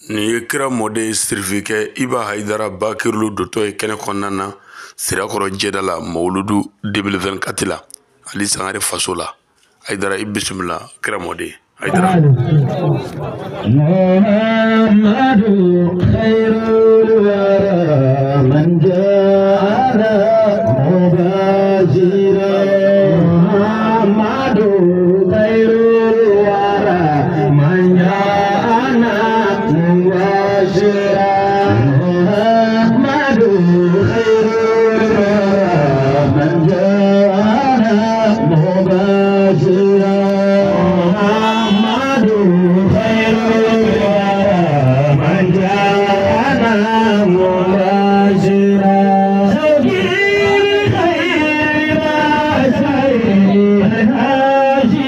Nin ye kira mɔden sirifikɛ Iba Hayidara Bakirulu dotɔ ye kɛnɛ kɔnɔna na Sirakɔrɔ jɛda la Mawuludu 2024 la Ali Sangare faso la. Hayidara i bisimila kira mɔden Hayidara. Muhammadu khairul wara man ja'ana mubashira. Muhammadu khairul wara man ja'ana mubashira. Muhammadu khairul wara man ja'ana mubashira. Muhammadu khairul wara man ja'ana mubashira.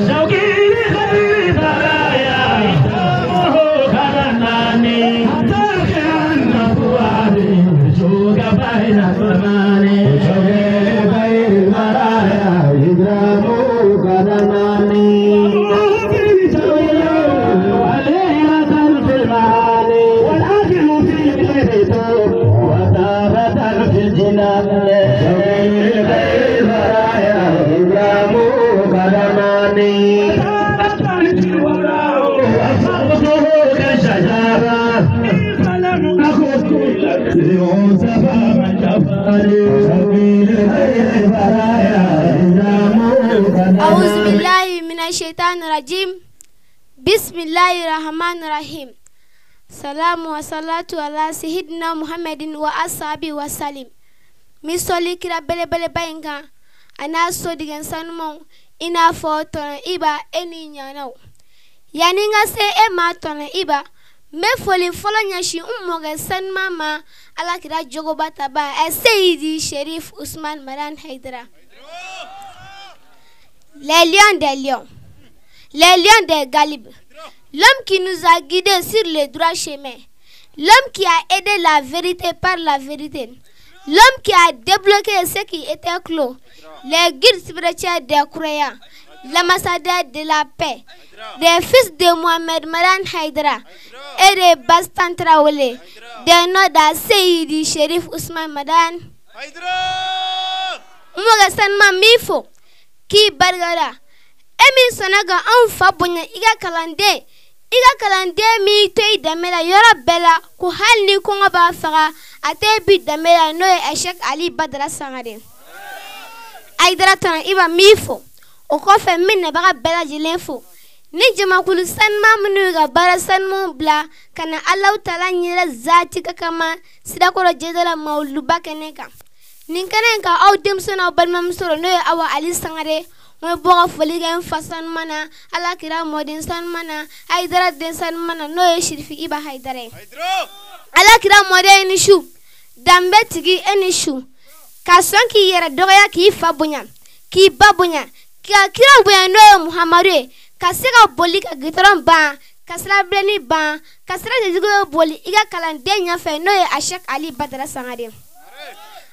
شوقي لخير البرايا. أعوذ بالله من الشيطان الرجيم. بسم الله الرحمن الرحيم. سلام وصلاة على سيدنا محمد وأصحابه وسلم. N bɛ sɔli kira belebeleba in kan a n'a sodigɛn sanumanw i n'a fɔ tɔnɔ Iba e ni ɲanaw. Yanni n ka se e ma tɔnɔ Iba, n bɛ foli fɔlɔ ɲɛsin n mɔkɛ sanuman ma, Alakira jogoba taba ɛ Seyidi Sherif Usman Madan Haidara. Les lions des lions, les lions des Galibes, l'homme qui nous a guidés sur le droit chemin, l'homme qui a aidé la vérité par la vérité, l'homme qui a débloqué ce qui était clos, les guides spirituels des croyants, l'ambassadeur de la paix, des fils de Mohamed Madan Haidara et de Bastan Traoré, des noms de Seyidi Sherif Ousmane Madan Haidara. N mɔkɛ sanuman n b'i fo k'i barikada, e min sɔnna ka anw fa bonya i ka kalanden, i ka kalanden min to i danbe la yɔrɔ bɛɛ la, ko hali ni kɔngɔ b'a faga a tɛ bi danbe la, n'o ye Sɛki Ali Badara Sangare. Hayidara tɔnɔ Iba n b'i fo. O kɔfɛ n bɛ nabaga bɛɛ lajɛlen fo ni jamakulu sanuman minnu y'u ka baara sanumanw bila ka na Alahu taala ɲɛda zaati ka kama Sirakɔrɔ Jɛdala mawuluba kɛnɛ kan. Nin kɛnɛ in kan aw denmuso n'aw balimamuso n'o ye Awa Ali Sangare, n bɛ bɔ ka foli kɛ n fa sanuman na, Alakira mɔden sanuman na, Hayidara den sanuman na, n'o ye Sirifi Iba Hayidara ye. Alakira mɔden e ni su, danbe tigi e ni su, ka sɔn k'i yɛrɛ dɔgɔya k'i fa bonya, k'i ba bonya, ka kira bonya n'o ye Muhamadu ye, ka se ka boli ka gitɔrɔn ban, ka sirabilenni ban, ka sira cɛjugu boli i ka kalanden ɲɛfɛ n'o ye Sɛki Ali Badara Sangare.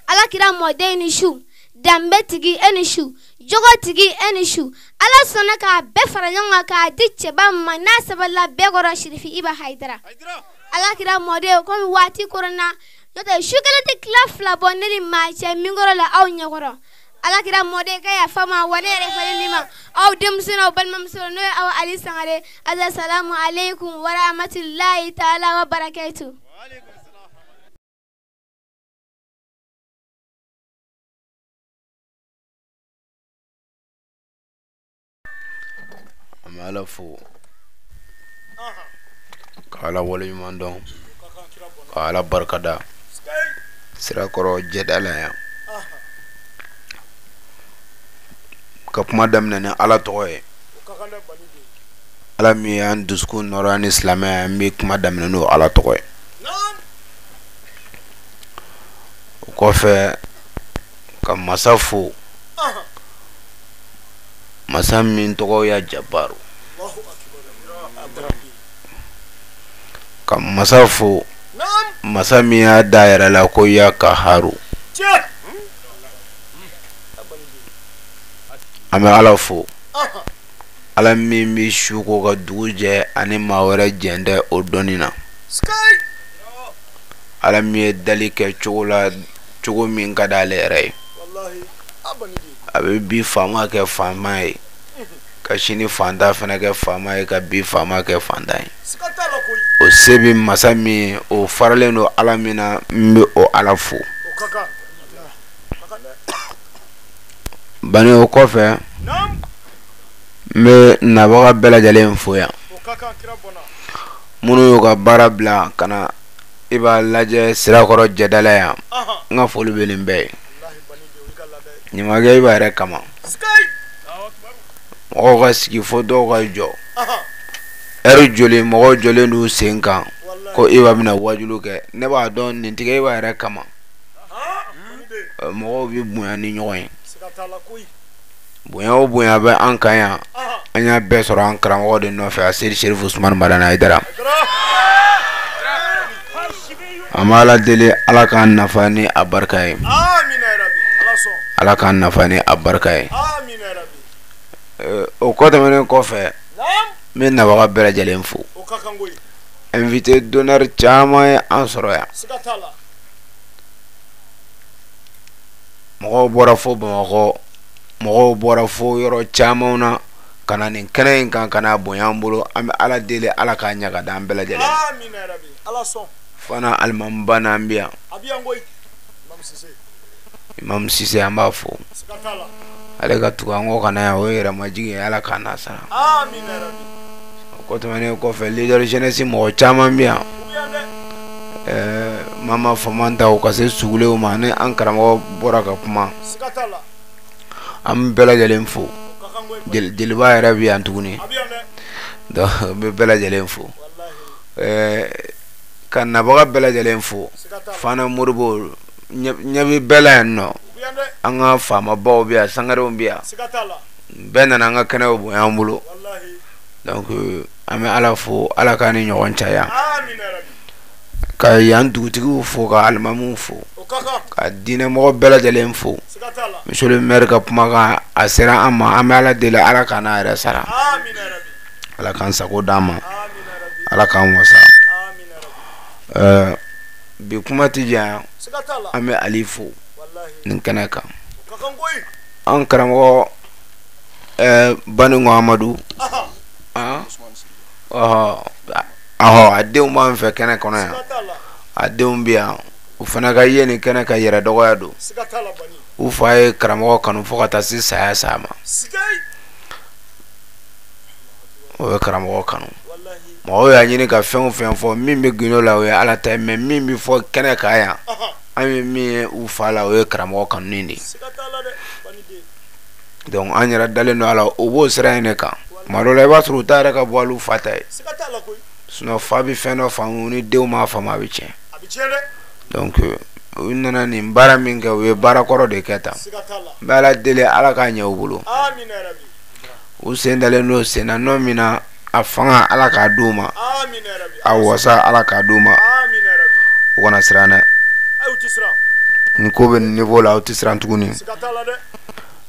Alakira mɔden ni su, danbe tigi e ni su, jogo tigi e ni su, Ala sɔnna k'a bɛɛ fara ɲɔgɔn kan k'a di cɛba ma n'a sabalila bɛɛ kɔrɔ Sirifi Iba Hayidara. Alakira mɔden komi waati koronna, n'o tɛ su kelen tɛ tila fila bɔ ne ni maa cɛ min kɔrɔ la aw ɲɛkɔrɔ. Alakira mɔden ka yafa ma wa ne yɛrɛ falen ma aw denmuso n'aw balimamuso n'o ye aw Ali Sangare. Asalamu aleykum wa rahmatulahi taala wa barakatu. An bɛ Ala fo ka Ala waleɲuman dɔn ka Ala barikada Sirakɔrɔ jɛda la yan, ka kuma daminɛ ni Ala tɔgɔ ye, Ala min y'an dusukun nɔrɔ ni silamɛya, an bɛ kuma daminɛ n'o Ala tɔgɔ ye. O kɔfɛ ka masa fo, masa min tɔgɔ ya Jabaru, ka masa fo, masa min y'a da yɛrɛ la ko ya Kaharu. An bɛ Ala fo, Ala min bɛ su ko ka dugu jɛ ani maa wɛrɛ jɛn tɛ o dɔnni na, Ala min ye dali kɛ cogo la cogo min ka d'ale yɛrɛ ye, a bɛ bi faama kɛ faama ye, ka sini fantan fana kɛ faama ye, ka bi faama kɛ fantan ye. O se bɛ masa min ye, o faralen don Ala min na, n bɛ o Ala fo. Bani o kɔfɛ n bɛ nabaga bɛɛ lajɛlen fo yan, minnu y'u ka baara bila ka na i b'a lajɛ Sirakɔrɔ jɛda la yan, n ka foli bɛ nin bɛɛ ye. Ɲamakɛ Iba yɛrɛ kama, mɔgɔw ka sigi fo dɔw ka jɔ ɛri joli, mɔgɔw jɔlen d'u sen kan ko Iba bɛna wajulu kɛ. Ne b'a dɔn nin tigɛ Iba yɛrɛ kama, mɔgɔw bɛ bonya ni ɲɔgɔn ye, bonya o bonya bɛ an kan yan, an y'a bɛɛ sɔrɔ an karamɔgɔ de nɔfɛ, a Seyidi Sherif Usman Madani Hayidara. An bɛ Ala deli, Ala k'an nafa ni a barika ye, Ala k'an nafa ni a barika ye. O kɔ tɛmɛnen kɔfɛ, n bɛ nabaga bɛɛ lajɛlen fo. Invité d'honneur caman ye an sɔrɔ yan, mɔgɔw bɔra fo Bamakɔ, mɔgɔw bɔra fo yɔrɔ camanw na ka na nin kɛnɛ in kan ka na bonya an bolo. An bɛ Ala deli, Ala k'a ɲɛ ka d'an bɛɛ lajɛlen ma. Fana alimamiba n'an bɛ yan, Imam Sise an b'a fo. Ale ka tugu an kɔ ka na yan, o ye yɛrɛmajigin ye, Ala k'an n'a sara. O tɛmɛnen kɔfɛ, leader jeunesse mɔgɔ caman bɛ yan. Mama Famanta o ka se sugulenw ma, ni an karamɔgɔ bɔra ka kuma. An bɛ bɛɛ lajɛlen fo. Jeliba yɛrɛ bɛ yan tuguni. Donc n bɛ bɛɛ lajɛlen fo. Ka nabaga bɛɛ lajɛlen fo. Fana Moribo ɲɛ bɛ bɛɛ la yan nɔ. An ka faamabaw bɛ yan, sangarew bɛ yan. Bɛɛ nana an ka kɛnɛw bonya an bolo. Donc an bɛ Ala fo, Ala k'an ni ɲɔgɔn caya. Ka yan dugutigiw fo, ka alimamuw fo, ka diinɛmɔgɔ bɛɛ lajɛlen fo. Monsieur le maire ka kumakan a sera an ma, an bɛ Ala deli Ala k'an n'a yɛrɛ sara. Ala k'an sago d'an ma, Ala k'an wasa. Bi kuma tɛ janya, an bɛ Ali fo nin kɛnɛ kan. An karamɔgɔ Baninko Amadu, a denw b'an fɛ kɛnɛ kɔnɔ yan, a denw bɛ yan, u fana ka ye nin kɛnɛ ka yɛrɛ dɔgɔya don. U fa ye karamɔgɔ kanu fo ka taa se saya sa ma. O ye karamɔgɔ kanu. Mɔgɔw y'a ɲini ka fɛn o fɛn fɔ, min bɛ gindo la o ye Ala ta ye, mais min bɛ fɔ kɛnɛ kan yan, an ye min ye u fa la, o ye karamɔgɔ kanu de ye. Donc an yɛrɛ dalen don a la, o b'o sira in de kan. Tuma dɔw la i b'a sɔrɔ u ta yɛrɛ ka bɔ hali u fa ta ye. Sinon fa bɛ fɛn dɔ faamu ni denw m'a faamu, a bɛ tiɲɛ. Donc u nana nin baara min kɛ, u ye baara kɔrɔ de kɛ tan. N bɛ Ala deli, Ala k'a ɲɛ u bolo. U sen dalen don senna nɔ min na, a fanga Ala k'a d'u ma, a wasa Ala k'a d'u ma. U kana siran dɛ. Ni ko bɛ nin niveau la, aw tɛ siran tuguni.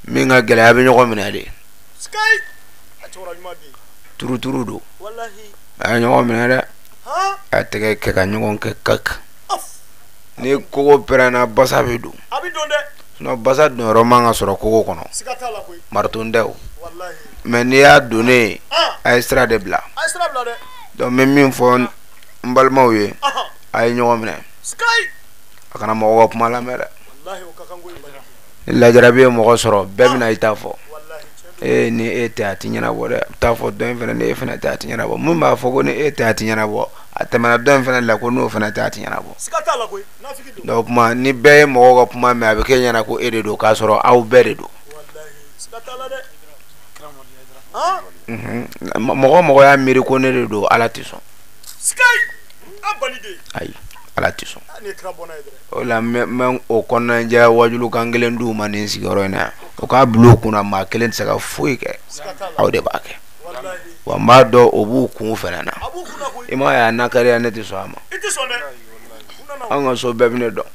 Min ka gɛlɛya, a bɛ ɲɔgɔn minɛ de. Turuturu don. A ye ɲɔgɔn minɛ dɛ. A tɛgɛ kɛ ka ɲɔgɔn kɛ kak. Ni kogo pɛrɛnna, basa bɛ don. Sinon basa don yɔrɔ man ka sɔrɔ kogo kɔnɔ. Mariton tɛ o. Mais n'i y'a donnen ye, a ye sira de bila. Donc n bɛ min fɔ n balimaw ye, a ye ɲɔgɔn minɛ. A kana mɔgɔw ka kuma lamɛn dɛ. Ni lajarabi ye mɔgɔ sɔrɔ, bɛɛ bɛna i ta fɔ. E ni e tɛ, a ti ɲɛnabɔ dɛ. A bɛ taa fɔ dɔ in fana, ni e fana tɛ, a ti ɲɛnabɔ. Mun b'a fɔ ko ni e tɛ, a ti ɲɛnabɔ, a tɛmɛna dɔ in fana la ko n'o fana tɛ, a ti ɲɛnabɔ. Donc o kuma, ni bɛɛ ye mɔgɔw ka kuma mɛn, a bɛ kɛ ɲɛna ko e de don, k'a sɔrɔ aw bɛɛ de don. Mɔgɔ mɔgɔ y'a miiri ko ne de don, Ala tɛ sɔn. Ayi, Ala tɛ sɔn. O la n bɛ o kɔnɔnajɛya wajulukan kelen d'u ma nin sigiyɔrɔ in na yan. O k'a bila u kunna, maa kelen tɛ se ka foyi kɛ, aw de b'a kɛ. Wa n b'a dɔn o b'u kun fana na. I m'a ye a nakariya, ne tɛ sɔn a ma. An ka so bɛɛ bɛ ne dɔn.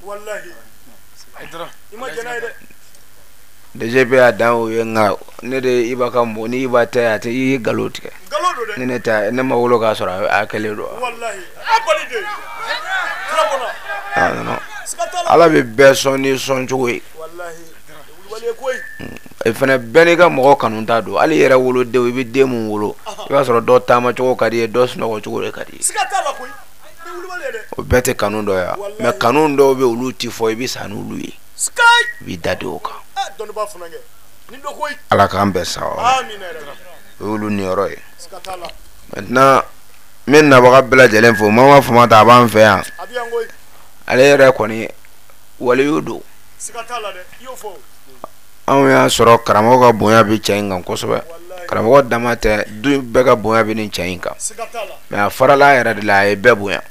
DGP y'a dan o ye, nka ne de Iba ka mɔgɔ, ni Iba tɛ, a tɛ i ye nkalon tigɛ. Ni ne tɛ, ne ma wolo k'a sɔrɔ a kɛlen don. Ala bɛ bɛɛ sɔn ni sɔn cogo ye. E fana bɛɛ n'i ka mɔgɔ kanu ta don. Hali i yɛrɛ wolodenw, i bɛ den mun wolo, i b'a sɔrɔ dɔ taama cogo ka di ye, dɔ sunɔgɔ cogo de ka di ye. O bɛɛ tɛ kanu dɔ ye, mais kanu dɔw bɛ olu ti fɔ, i bɛ sa n'olu ye. I b'i da don o kan. Ala k'an bɛn sababu ma. O y'olu niyɔrɔ ye. Maintenant n bɛ nabaga bɛɛ lajɛlen fo. Mama Famanta a b'an fɛ yan. Ale yɛrɛ kɔni waliyu don. Anw y'a sɔrɔ karamɔgɔ ka bonya bɛ cɛ in kan kosɛbɛ. Karamɔgɔ dama tɛ, du bɛɛ ka bonya bɛ nin cɛ in kan. Mais a farala a yɛrɛ de la, a ye bɛɛ bonya.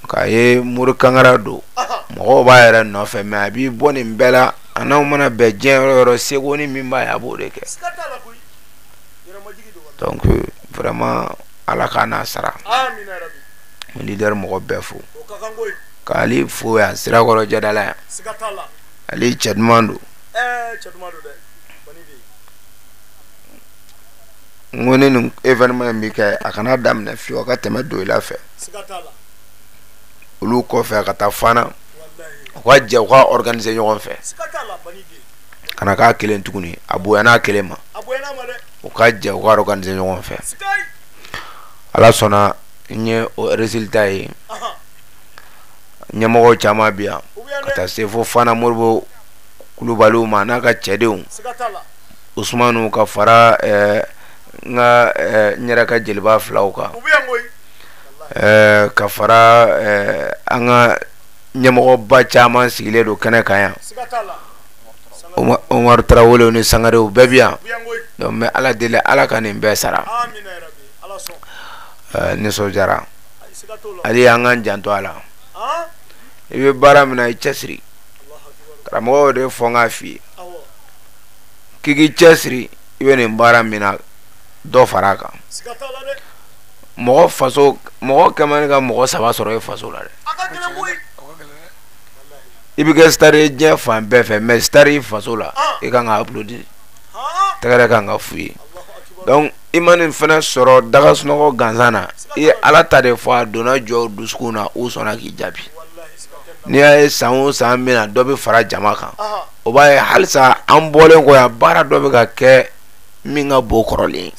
K'a ye mori kankara don, mɔgɔw b'a yɛrɛ nɔfɛ, mais a b'i bɔ nin bɛɛ la. A n'anw mana bɛn diɲɛ yɔrɔ yɔrɔ, seko ni min b'a ye, a b'o de kɛ. Donc vraiment Ala k'a n'a sara. N leader mɔgɔ bɛɛ fo. K'ale fo yan Sirakɔrɔ Jadala yan. Ale cɛ duman don. N ko ni nin événement in bɛ kɛ, a kana daminɛ fiyewu, a ka tɛmɛ Doyila fɛ. Olu kɔfɛ a ka taa Fana, u ka jɛ u ka organiser ɲɔgɔn fɛ. Kana k'a kelen tuguni, a bonyana a kelen ma. U ka jɛ u ka organiser ɲɔgɔn fɛ. Ala sɔnna, n ye o résultat ye. Ɲɛmɔgɔw caman bi yan ka taa se fo Fana Moribo Kulubaliw ma n'a ka cɛdenw Usumanu ka fara n ka n yɛrɛ ka jeliba filaw kan ka fara an ka ɲɛmɔgɔba caman sigilen don kɛnɛ kan yan Umaru Tarawelew ni Sangarew bɛɛ bi yan donc n bɛ Ala deli Ala ka nin bɛɛ sara nisɔndiyara hali an k'an janto a la i bɛ baara min na i cɛsiri karamɔgɔw de fɔ n k'a f'i ye k'i k'i cɛsiri i bɛ nin baara min na dɔ fara a kan mɔgɔ faso mɔgɔ kɛmɛ ni ka mɔgɔ saba sɔrɔ i faso la dɛ i bɛ kɛ star ye diɲɛ fan bɛɛ fɛ mais star i faso la i kan ka applaudir tɛgɛrɛ kan ka f'u ye donc i ma nin fana sɔrɔ daga sunɔgɔ gansan na i ye Ala ta de fɔ a donna jɔw dusukun na u sɔnna k'i jaabi n'i y'a ye san o san min na dɔ bɛ fara jama kan o b'a ye halisa an bɔlen kɔ yan baara dɔ bɛ ka kɛ min ka bon kɔrɔlen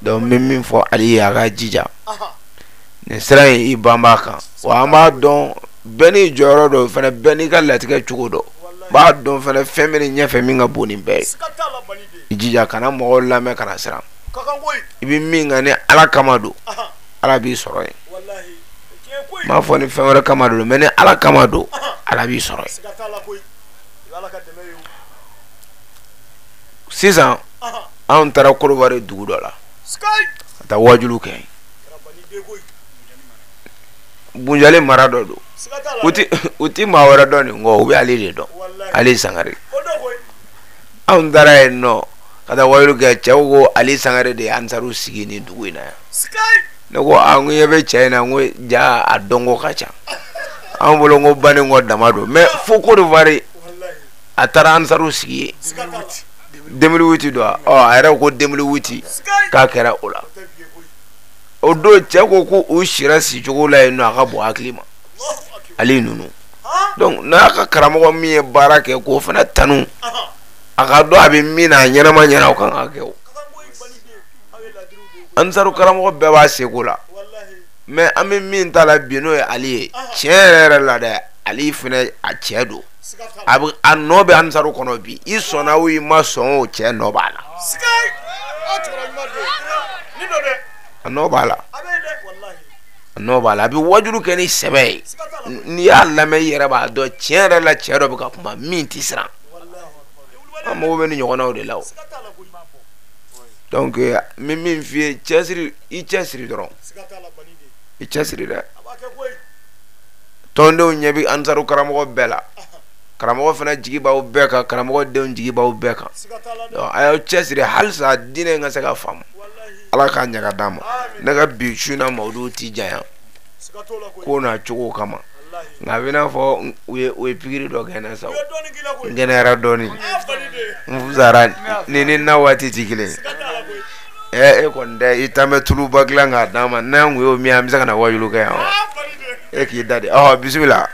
donc n bɛ min fɔ Ali ye a ka jija nin sira in i banba kan wa an b'a dɔn bɛɛ n'i jɔyɔrɔ don fana bɛɛ n'i ka latigɛ cogo dɔn b'a dɔn fana fɛn bɛ nin ɲɛfɛ min ka bon nin bɛɛ ye i jija kana mɔgɔw lamɛn kana siran i bɛ min kan ni Ala kama don Ala b'i sɔrɔ yen n m'a fɔ ni fɛn wɛrɛ kama don mais ni Ala kama don Ala b'i sɔrɔ yen sisan anw taara Korowari dugu dɔ la ka taa wajulu kɛ yen Bunjali mara dɔ don u ti maa wɛrɛ dɔn nin kɔ u bɛ ale de dɔn Ali Sangare anw taara yen nɔ ka taa wajulu kɛ cɛw ko Ali Sangare de ye ansaru sigi nin dugu in na yan ne ko a n ko ɲɛ bɛ cɛ in na n ko ja a dɔnko ka ca anw bolo n ko Banikɔ dama don mais fo Côte d'Ivoire a taara ansaru sigi yen 2008 don ɔ a yɛrɛ ko 2008 k'a kɛra o la o don cɛ ko ko u sira sicogo la yen nɔ a ka bon hakili ma ale ninnu donc n'a ka karamɔgɔ min ye baara kɛ k'o fana tanu a ka dɔn a bɛ min na a ɲɛnama ɲɛna o kan ka kɛ o ansaru karamɔgɔ bɛɛ b'a seko la mais an bɛ min ta la bi n'o ye Ali ye tiɲɛ yɛrɛ yɛrɛ la dɛ Ali fana a cɛ don a bɛ a nɔ bɛ ansaru kɔnɔ bi i sɔnna o i ma sɔn o cɛ nɔ b'a la a nɔ b'a la a nɔ b'a la a bɛ wajulu kɛ ni sɛbɛ ye n'i y'a lamɛn i yɛrɛ b'a dɔn tiɲɛ yɛrɛ la cɛ dɔ bɛ ka kuma min tɛ siran an mago bɛ nin ɲɔgɔnnaw de la o donc n bɛ min f'i ye cɛsiri i cɛsiri dɔrɔn i cɛsiri dɛ tɔndenw ɲɛ bɛ ansaru karamɔgɔ bɛɛ la karamɔgɔ fana jigi b'aw bɛɛ kan karamɔgɔ denw jigi b'aw bɛɛ kan donc a y'aw cɛsiri halisa diinɛ in ka se ka faamu Ala k'a ɲɛ ka d'an ma ne ka bi su in na mawudu ti janya ko n'a cogo kama nka a bɛ n'a fɔ u ye pikiri dɔ kɛ n na sa n kɛnɛyara dɔɔnin n fusara ni ni na waati tɛ kelen ye e kɔni tɛ i tan bɛ tuluba dilan k'a d'an ma n'an kun y'o min an bɛ se ka na wajulu kɛ yan wa e k'i da de ɔhɔ bisimila.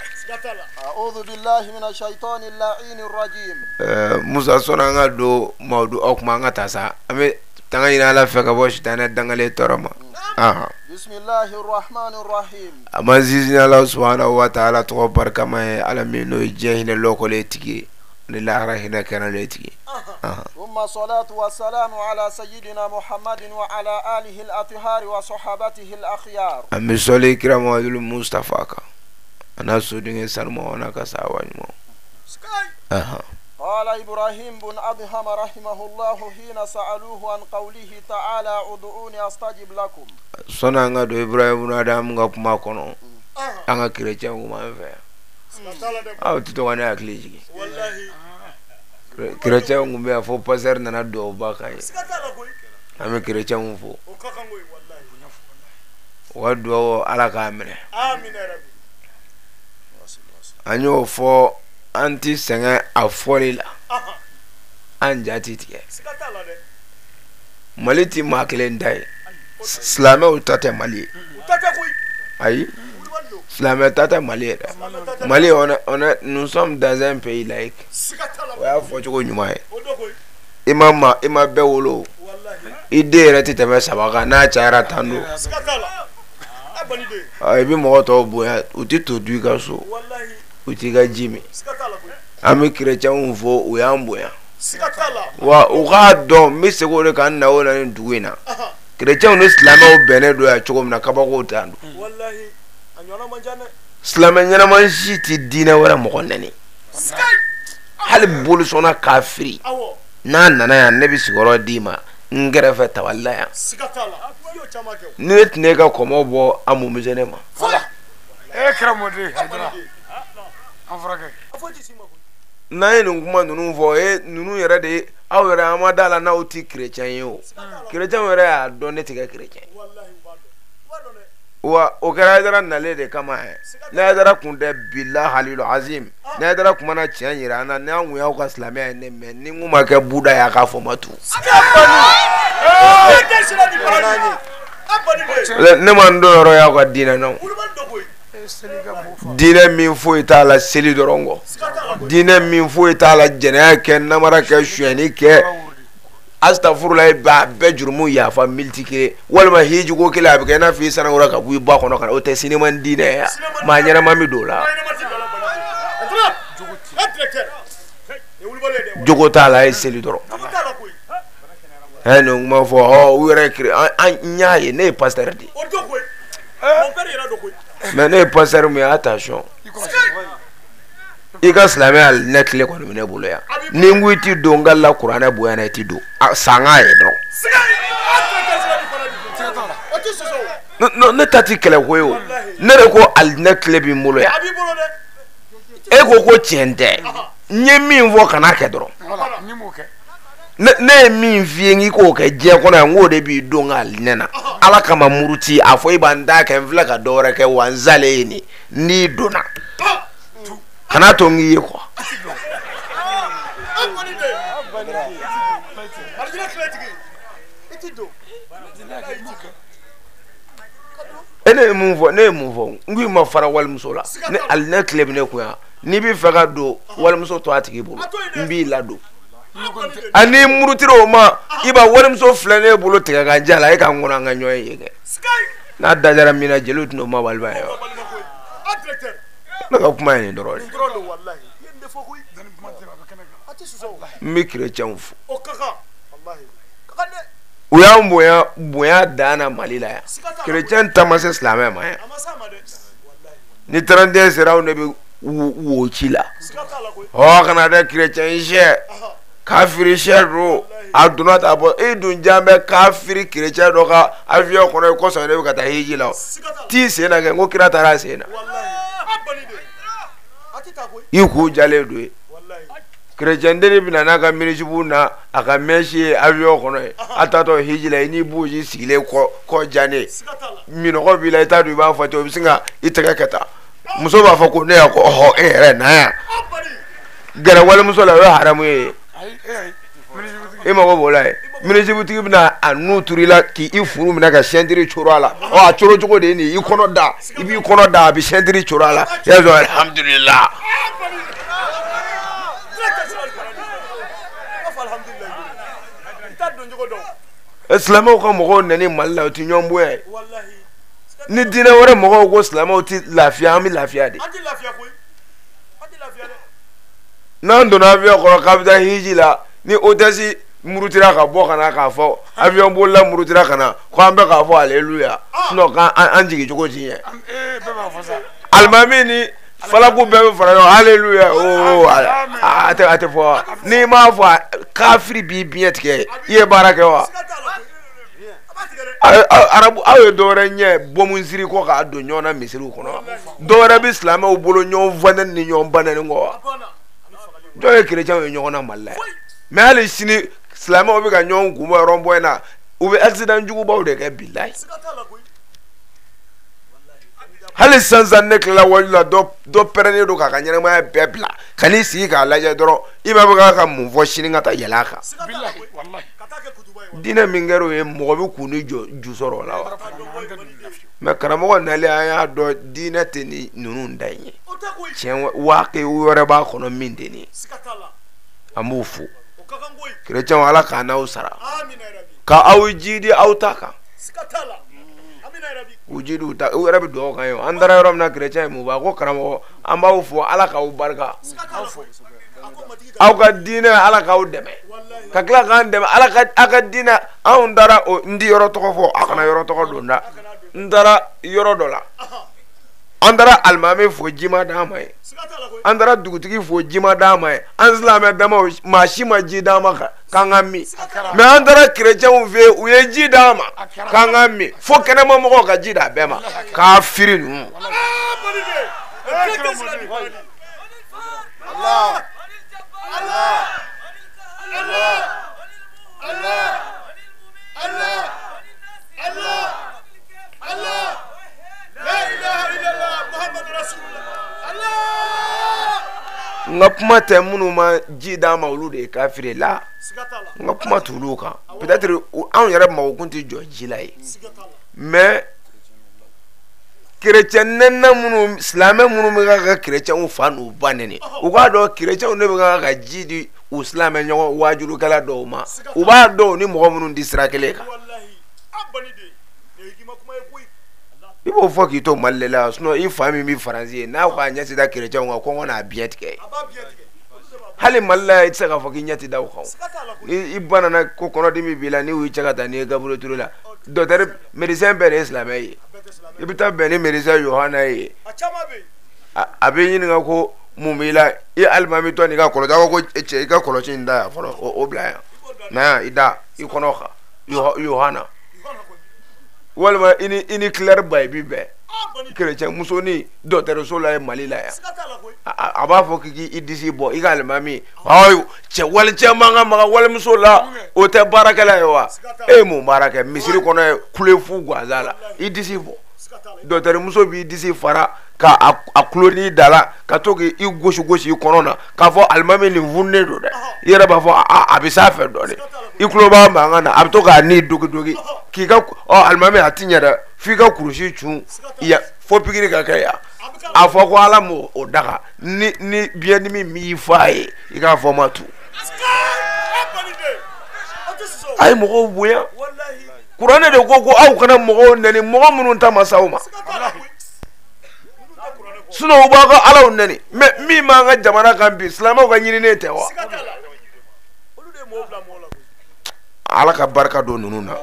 Musa sɔnni an ka don mawudu aw kuma an ka taa sa an bɛ tanga ɲini Ala fɛ ka bɔ sitanɛ dangalen tɔɔrɔ ma. A ma sinsin Ala subahana wa taala tɔgɔ barikama ye Ala min n'o ye diɲɛ hinɛ lɔkɔlen tigi ye ni lahara hinɛ kɛnɛlen tigi ye. An bɛ sɔli kira Muhamadu Mustafa kan a n'a sodenkɛ sanumaw n'a ka sahaba ɲumanw. قال إبراهيم بن أدهم رحمه الله حين سألوه عن قوله تعالى ادعوني أستجب لكم. Sɔnni an ka don Ibrahim bun Adamu ka kuma kɔnɔ an ka kerecɛnw kun b'an fɛ yan aw tɛ to ka ne hakili jigin kerecɛnw kun bɛ yan fo pasɛri nana duwawuba k'an ye an bɛ kerecɛnw fo u ka duwawu Ala k'a minɛ an y'o fɔ an ti sɛgɛn a fɔli la an ja ti tigɛ Mali ti maa kelen ta ye silamɛw ta tɛ Mali ye ayi silamɛ ta tɛ Mali ye dɛ Mali on est nous sommes dans un pays laïque o y'a fɔcogo ɲuman ye i ma ma i ma bɛɛ wolo i den yɛrɛ tɛ tɛmɛ 3 kan n'a cayara 10 don I bɛ mɔgɔ tɔw bonya u tɛ to du i ka so u t'i ka ji min an bɛ kerecɛnw fo u y'an bonya wa u k'a dɔn n bɛ segin o de kan n na o la nin dugu in na kerecɛnw ni silamɛw bɛnnen don yan cogo min na kabakow t'an don silamɛ ɲɛnama si tɛ diinɛ wɛrɛ mɔgɔ nɛni hali bolisɔnna kafiri n'a nana yan ne bɛ sigiyɔrɔ d'i ma n kɛrɛfɛ tabali la yan ni ne tun ye ka kɔmɔ bɔ a mun bɛ se ne ma. N'an ye nin kuma ninnu fɔ e ninnu yɛrɛ de aw yɛrɛ an ma da la n'aw tɛ kerecɛn ye o kerecɛnw yɛrɛ y'a dɔn ne tɛ kɛ kerecɛn wa o kɛra Hayidara nalen de kama yɛ ne Hayidara kun tɛ bila halilu azim ne Hayidara kun mana tiɲɛ yira an na n'an kun y'aw ka silamɛya ye ne mɛ ni n kun ma kɛ buda ye a k'a fɔ ma tu ne ma n don yɔrɔ y'aw ka diinɛ na diinɛ min foyi t'a la seli dɔrɔn kɔ diinɛ min foyi t'a la jɛnɛya kɛ namara kɛ sonyɛni kɛ astafurulayi b'a bɛɛ jurumu yafa militi kelen walima hijiko kelen a bɛ kɛ i n'a fɔ i sanangura ka bɔ i ba kɔnɔ ka na o tɛ sinima diinɛ ye maa ɲɛnama bɛ don o la jogo t'a la a ye seli dɔrɔn a ye nin kuma fɔ ɔ u yɛrɛ kiri an n y'a ye ne ye pasitɛri de ye mɛ ne ye pasitɛri min ye attention i ka silamɛya ne tile kɔni bɛ ne bolo yan ni n ko i ti don n ka la kuranɛ bonya na i ti don san k'a ye dɔrɔn ne ta ti kɛlɛ ko ye o ne de ko alijinɛ tile b'i bolo yan e ko ko tiɲɛ tɛ n ye min fɔ kana kɛ dɔrɔn ne ye min f'i ye k'i k'o kɛ diɲɛ kɔnɔ yan n k'o de b'i don ka alijinɛ na ala kama muruti a fɔ i b'an ta kɛ n filɛ ka dɔ wɛrɛ kɛ wa n salen ye nin n'i donna kana to n k'i ye quoi. E ne ye mun fɔ ne ye mun fɔ n ko i ma fara walimuso la ne alijinɛ tile bɛ ne kun yan n'i bɛ fɛ ka don walimuso to a tigi bolo n b'i ladon ani murutira o ma i b'a walimuso filɛ ne bolo tigɛ ka ja la e ka n kɔnɔ an ka ɲɔgɔn ye kɛ n'a dajara min na jeliw tɛna o ma walima ye wa ne ka kuma ye nin dɔrɔn de n bɛ kerecɛnw fo u y'an bonya bonya dan na Mali la yan kerecɛn ta ma se silamɛ ma yan ni 31 sera anw de bɛ wo ci la ɔ kana dɛ kerecɛn sɛ kafiri sɛ don a donna ta bɔ e dun jan bɛ kafiri kerecɛn dɔ ka avion kɔnɔ i kɔsɔn ne bɛ ka taa hiji la t'i sen na kɛ n ko kira taara a sen na i k'u jalen don ye kerecɛn den bɛ na n'a ka minisibu na a ka mɛsi ye avion kɔnɔ ye a taatɔ hiji la i n'i buji sigilen kɔ jannen minɔgɔ b'i la i t'a dɔn i b'a fɔ ten o bɛ sin ka i tɛgɛ kɛ tan muso b'a fɔ ko ne y'a ko ɔhɔ e yɛrɛ na yan gɛrɛ walimuso la o ye haramu ye e mago b'o la ye minisibutigi bɛna a nu turu i la k'i furu minɛ ka sɛntiri coro a la ɔ a coro cogo de ye nin ye i kɔnɔ da i b'i kɔnɔ da a bɛ sɛntiri coro a la i y'a sɔrɔ alihamudulila. Silamɛw ka mɔgɔw nɛni Mali la o tɛ ɲɔgɔn bonya ye ni diinɛ wɛrɛ mɔgɔw ko silamɛw tɛ lafiya an bɛ lafiya de n'an donna avion kɔnɔ k'a bɛ taa hiji la ni hôtesse murutira ka bɔ ka na k'a fɔ avion bolila murutira ka na ko an bɛ k'a fɔ aleluya sinon k'an jigin cogo ti ɲɛ alimami ni falaku bɛɛ bɛ fara ɲɔgɔn aleluya oo a tɛ fɔ wa n'i m'a fɔ kafiri b'i biɲɛ tigɛ i ye baara kɛ wa arabu aw ye dɔwɛrɛ ɲɛ bɔmunsiri kɔ k'a don ɲɔgɔn na misiriw kɔnɔ dɔwɛrɛ bɛ silamɛw bolo ɲɔgɔn fanɛni ni ɲɔgɔn banɛni kɔ wa jɔn ye kerecɛnw ye ɲɔgɔn na Mali la yan mɛ hali sini silamɛw bɛ ka ɲɔgɔn kunbɛn rond-point na u bɛ accident jugubaw de kɛ bilayi hali sisan ne tilala waju la dɔ pɛrɛnnen don k'a ka ɲɛnamaya bɛɛ bila ka n'i sigi k'a lajɛ dɔrɔn i b'a fɔ k'a ka mun fɔ sini ka taa yɛlɛ a kan diinɛ min kɛra o ye mɔgɔ bɛ kun ni ju sɔrɔ o la wa mɛ karamɔgɔ nalen an y'a dɔn diinɛ tɛ ni ninnu da in ye tiɲɛ waati wɛrɛ b'a kɔnɔ min tɛ nin ye an b'u fo kerecɛnw ala k'an n'aw sara ka aw jidi aw ta kan. U ji d'u ta u yɛrɛ bɛ dugawu kan ye an taara yɔrɔ min na kerecɛn ye mun b'a ko karamɔgɔ an b'aw fo ala k'aw barika aw ka diinɛ ala k'aw dɛmɛ ka tila k'an dɛmɛ ala ka aw ka diinɛ anw taara o n ti yɔrɔ tɔgɔ fɔ a kana yɔrɔ tɔgɔ don da n taara yɔrɔ dɔ la an taara alimami fo ji ma d'an ma ye an taara dugutigi fo ji ma d'an ma ye an silamɛ damaw maa si ma ji d'an ma k'an ka min mɛ an taara kerecɛnw fɛ yen u ye ji d'an ma k'an ka min fo kɛnɛma mɔgɔw ka ji d'a bɛɛ ma k'a firi ninnu. N ka kuma tɛ minnu ma ji d'an ma olu de ye kafiri la n ka kuma t'olu kan peut-être anw yɛrɛ mago kun tɛ jɔ ji la ye mais kerecɛn nɛnna minnu silamɛ minnu bɛ ka kerecɛnw fa n'u ba nɛni u k'a dɔn kerecɛnw de bɛ ka ji di u silamɛ ɲɔgɔn waajulukɛla dɔw ma u b'a dɔn ni mɔgɔ minnu tɛ sira kelen kan. I b'o fɔ k'i to Mali de la sinon i fa min bɛ Faransi ye n'a ko a ɲɛ ti da kerecɛnw kan kɔngɔ n'a biɲɛ tigɛ hali Mali la i tɛ se k'a fɔ k'i ɲɛ ti da o kan ni i ba nana ko kɔnɔdimi b'i la n'i y'u cɛ ka taa n'i ye Gabriel Touré la docteur médecin bɛɛ de ye silamɛ ye i bɛ taa bɛn ni médecin Yohana ye a b'i ɲininka ko mun b'i la i alimami tɔ n'i ka kɔlɔsi a ko cɛ i ka kɔlɔsi in da yan fɔlɔ o bila yan na yan i da i kɔnɔ kan Yohana. Walima i ni Claire Bayi bi bɛn kerecɛn muso ni dɔgɔtɔrɔso la ye Mali la yan a b'a fɔ k'i k'i disi bɔ i ka alimami ayi cɛ walicɛ man ka maga walimuso la o tɛ baarakɛla ye wa e ye mun baara kɛ misiri kɔnɔ ye kule fu gansan la i disi bɔ dɔgɔtɔrɔmuso b'i disi fara ka a kulo n'i da la ka to k'i gosi gosi i kɔnɔ na k'a fɔ alimami nin fununen don dɛ i yɛrɛ b'a fɔ a bɛ s'a fɛ dɔɔnin i tulo b'a mankan na a bɛ to k'a ni dogi dogi k'i ka ɔ alimami a ti ɲɛ dɛ f'i ka kurusi cun ya fo pikiri ka kɛ yan a fɔ ko ala m'o o daga ni biyɛndimi m'i fa ye i k'a fɔ ma tu a ye mɔgɔw bonya kuranɛ de ko ko aw kana mɔgɔw nɛni mɔgɔ minnu ta ma s'aw ma sinon u b'aw ka alaw nɛni mɛ min b'an ka jamana kan bi silamɛw ka ɲininen tɛ wa ala ka barika don ninnu na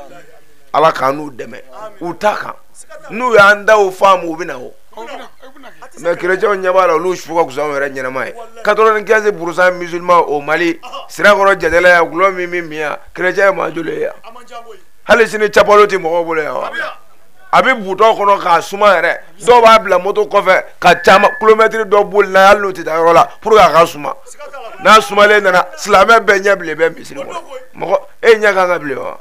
ala k'an n'u dɛmɛ u ta kan n'u y'an daw faamu u bɛ na o mɛ kerecɛnw ɲɛ b'a la olu su ka fisa anw yɛrɛ ɲɛnama ye 95% musulman au Mali Sirakɔrɔ jatela yan gulɔ min bɛ min yan kerecɛn ye maa joli ye yan hali sini capalo tɛ mɔgɔw bolo yan wa a bɛ butɔn kɔnɔ k'a suma yɛrɛ dɔw b'a bila moto kɔfɛ ka caman kilomɛtiri dɔ boli n'a ye hali n'u tɛ taa yɔrɔ la pour que a ka suma n'a sumalen nana silamɛ bɛɛ ɲɛ bilen bɛ misiri kɔnɔ mɔgɔ e ɲɛ kan ka bilen wa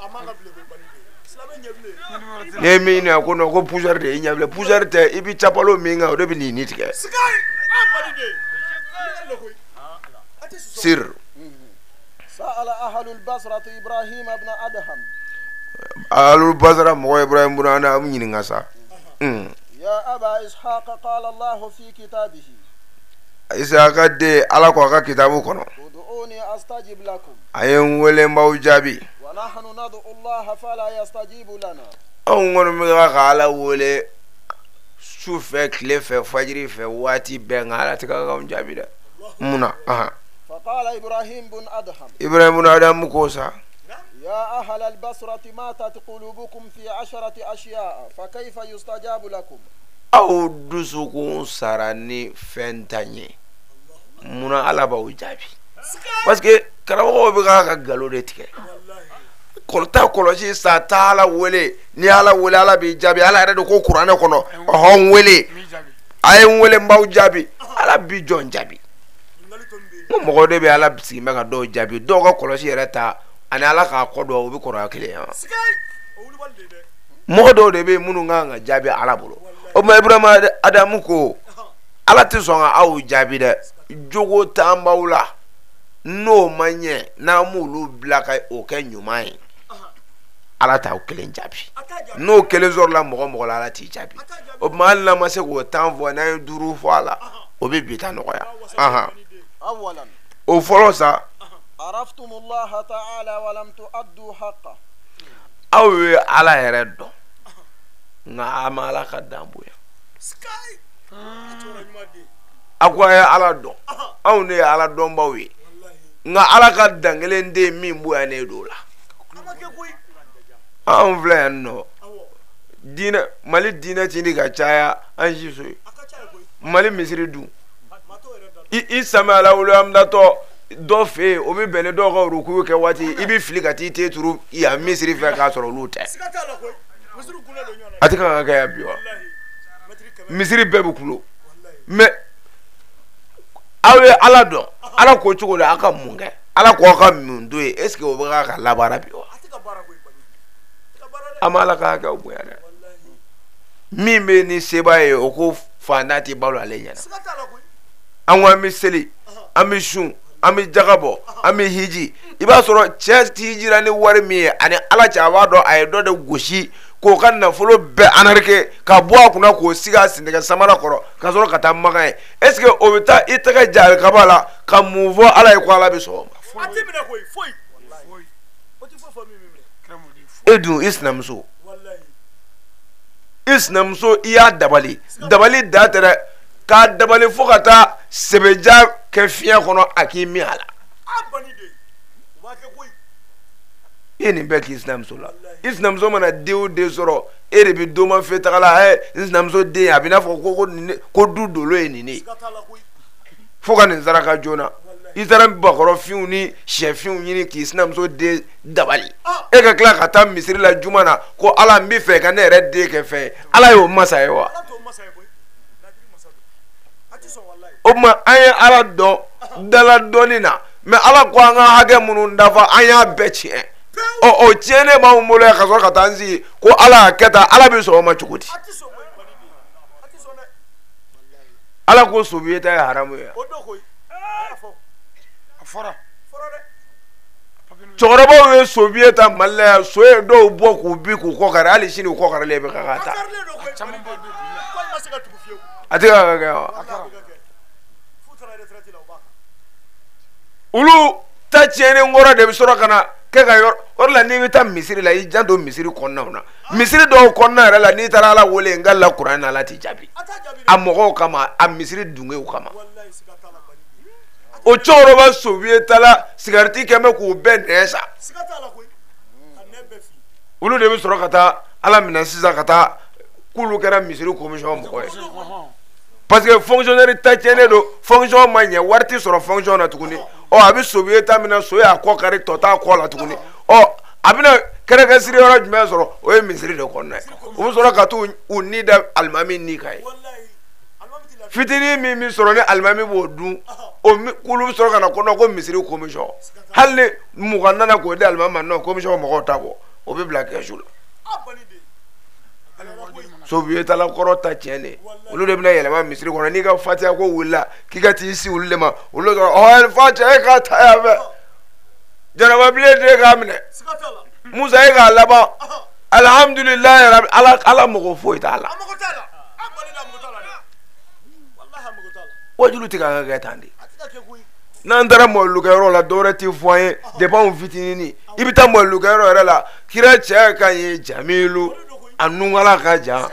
n'i ye min ɲininka ko non ko poussière de y'i ɲɛ bilen poussière tɛ i bɛ capalo min kan o de bɛ n'i ni tigɛ sir. Ahlul Basra mɔgɔ Ibrahim bun Adham ɲininka sa. Ya Aba Ishaq qala Allah fi kitabihi. Isaka den Ala ko a ka kitabu kɔnɔ. Ud'uni astajib lakum. A ye n wele n b'aw jaabi. Wa nahnu nad'u Allah fala yastajibu lana. Anw kɔni bɛ ka Ala wele su fɛ tile fɛ fajiri fɛ waati bɛɛ nka Ala tɛ ka k'anw jaabi dɛ. Mun na? Faqala Ibrahim bun Adham. Ibrahim bun Adham ko sa. يا أهل البصرة ماتت قلوبكم في 10 أشياء فكيف يستجاب لكم؟ Aw dusukun sara ni fɛn tan ye munna Ala b'aw jaabi parce que karamɔgɔw bɛ k'a ka nkalon de tigɛ taa kɔlɔsi sa taa Ala wele n'i Ala wele Ala b'i jaabi Ala yɛrɛ de ko kuranɛ kɔnɔ ɔhɔn n wele a ye n wele n b'aw jaabi Ala bi jɔn jaabi n ko mɔgɔw de bɛ Ala sigi bɛ ka dɔw jaabi dɔw ka kɔlɔsi yɛrɛ ta ani Ala k'a kɔ dɔn u bɛ kɔrɔya kelen ye mɔgɔ dɔw de bɛ yen minnu kan ka jaabi Ala bolo o tuma Ibrahima Adamu ko Ala tɛ sɔn ka aw jaabi dɛ jogo t'an b'aw la n'o ma ɲɛ n'an m'olu bila ka o kɛ ɲuman ye Ala t'aw kelen jaabi n'o kelen sɔrɔla mɔgɔ mɔgɔ la Ala t'i jaabi o tuma hali n'an ma se k'o tan fɔ n'an ye 5 fɔ a la o bɛ bi ta nɔgɔya o fɔlɔ sa. Aw ye Ala yɛrɛ dɔn Nka a ma Ala ka dan bonya. A ko a ye Ala dɔn. Anw de ye Ala dɔnbaw ye. Nka Ala ka dan kelen tɛ yen min bonyanen don o la. Anw filɛ yan nɔ. Diinɛ Mali diinɛ ti ka caya an si so ye. Mali misiri dun. I sami ala wolo an datɔ dɔ fɛ yen o bɛ bɛn ni dɔw ka ruku kɛ waati i bɛ fili ka t'i te turu yan misiri fɛ k'a sɔrɔ olu tɛ. A tɛ kan ka kɛ yan bi wa? Misiri bɛɛ bɛ kulo. Mais aw ye Ala dɔn. Ala ko cogo la aw ka mun kɛ? Ala ko aw ka mun to yen? Est ce que o bɛ ka labaara bi wa? An ma Ala ka hakɛw bonya dɛ. Min bɛ ni seba ye o ko faantan tɛ balo ale ɲɛna. An ko an bɛ seli, an bɛ sun, an bɛ jaga bɔ, an bɛ hiji. I b'a sɔrɔ cɛ hijira ni wari min ye ani Ala cɛ a b'a dɔn a ye dɔ de gosi k'o ka nafolo bɛɛ anarike ka bɔ a kunna k'o sigi a sendɛgɛ samara kɔrɔ ka sɔrɔ ka taa Makan ye. Est ce que o bɛ taa i tɛgɛ ja alikaba la ka mun fɔ Ala ye ko Ala bɛ sɔn o ma? E dun i sinamuso. I sinamuso i y'a dabali. Dabali da tɛ dɛ. K'a dabali fo ka taa sɛbɛja kɛ fiɲɛ kɔnɔ a k'i min a la. I ye nin bɛɛ k'i sinamuso la. I sinamuso mana den o den sɔrɔ e de bɛ doma fɛ taga la ɛ n sinamuso den a bɛ n'a fɔ ko du dolo ye nin de ye. Fo ka nin saraka joona. I taara bakɔrɔfinw ni sɛfinw ɲini k'i sinamuso den dabali. E ka tila ka taa misiri la juma na ko Ala n bɛ fɛ ka ne yɛrɛ den kɛ fɛn ye. Ala y'o masa ye wa? O tuma an ye Ala dɔn dala dɔnni na mais Ala ko an ka hakɛ minnu dafa an y'a bɛɛ tiɲɛ. Ɔ o tiɲɛnen b'anw bolo yan ka sɔrɔ ka taa an sigi ko Ala y'a kɛ tan Ala bɛ sɔn o ma cogo di? Ala ko sobiye ta ye haramu ye. Cɛkɔrɔbaw ye sobiye ta Mali la yan so ye dɔw bɔ k'u bin k'u kɔ kari hali sini u kɔ karilen bɛ ka taa. A tɛ ka kɛ wa? Olu ta tiɲɛnen kɔrɔ de bɛ sɔrɔ ka na kɛ ka yɔrɔ o de la n'i bɛ taa misiri la i janto misiri kɔnɔnaw na. Misiri dɔw kɔnɔna yɛrɛ la n'i taara Ala wele n ka la kuran na Ala t'i jaabi. A mɔgɔw kama a misiri dungew kama. O cɛkɔrɔba sobiye tala sigariti kɛ bɛ k'u bɛɛ nɛn sa. Olu de bɛ sɔrɔ ka taa Ala minɛ sisan ka taa k'olu kɛra misiri commission mɔgɔ ye. Parce que fonctionnaire ta tiɲɛnen don fonction ma ɲɛ wari tɛ sɔrɔ fonction na tuguni. Ɔ a bɛ sobiye ta min na so y'a kɔ kari tɔ t'a kɔ la tuguni. Ɔ a bɛna kɛrɛkɛsiri yɔrɔ jumɛn sɔrɔ o ye misiri de kɔnɔna ye. U bɛ sɔrɔ ka t'u ni da alimami ni kan ye. Fitinin min bɛ sɔrɔ ni alimami b'o dun o k'olu bɛ sɔrɔ ka na kɔnɔ ko misiri commission. Hali ni 20 nana k'o di alimami ma non commission mɔgɔw ta bɔ o bɛ bila kɛsu la. Sobiye tala kɔrɔ ta tiɲɛ de olu de bɛna yɛlɛma misiri kɔnɔ n'i ka fatiya ko wulila k'i ka t'i si olu de ma olu dɔrɔn ɔ fatiya e k'a ta yan fɛ jarababilen den k'a minɛ Musa e k'a laban alihamudulilayi rabi Ala Ala mɔgɔ foyi t'a la. Wajulu tɛ ka kɛ tan de. N'an taara mɔlukɛyɔrɔ la dɔwɛrɛ tɛ fɔ an ye depuis anw fitinin i bɛ taa mɔlukɛyɔrɔ yɛrɛ la kira cɛ ka ɲi Jamilu a nunkala ka jan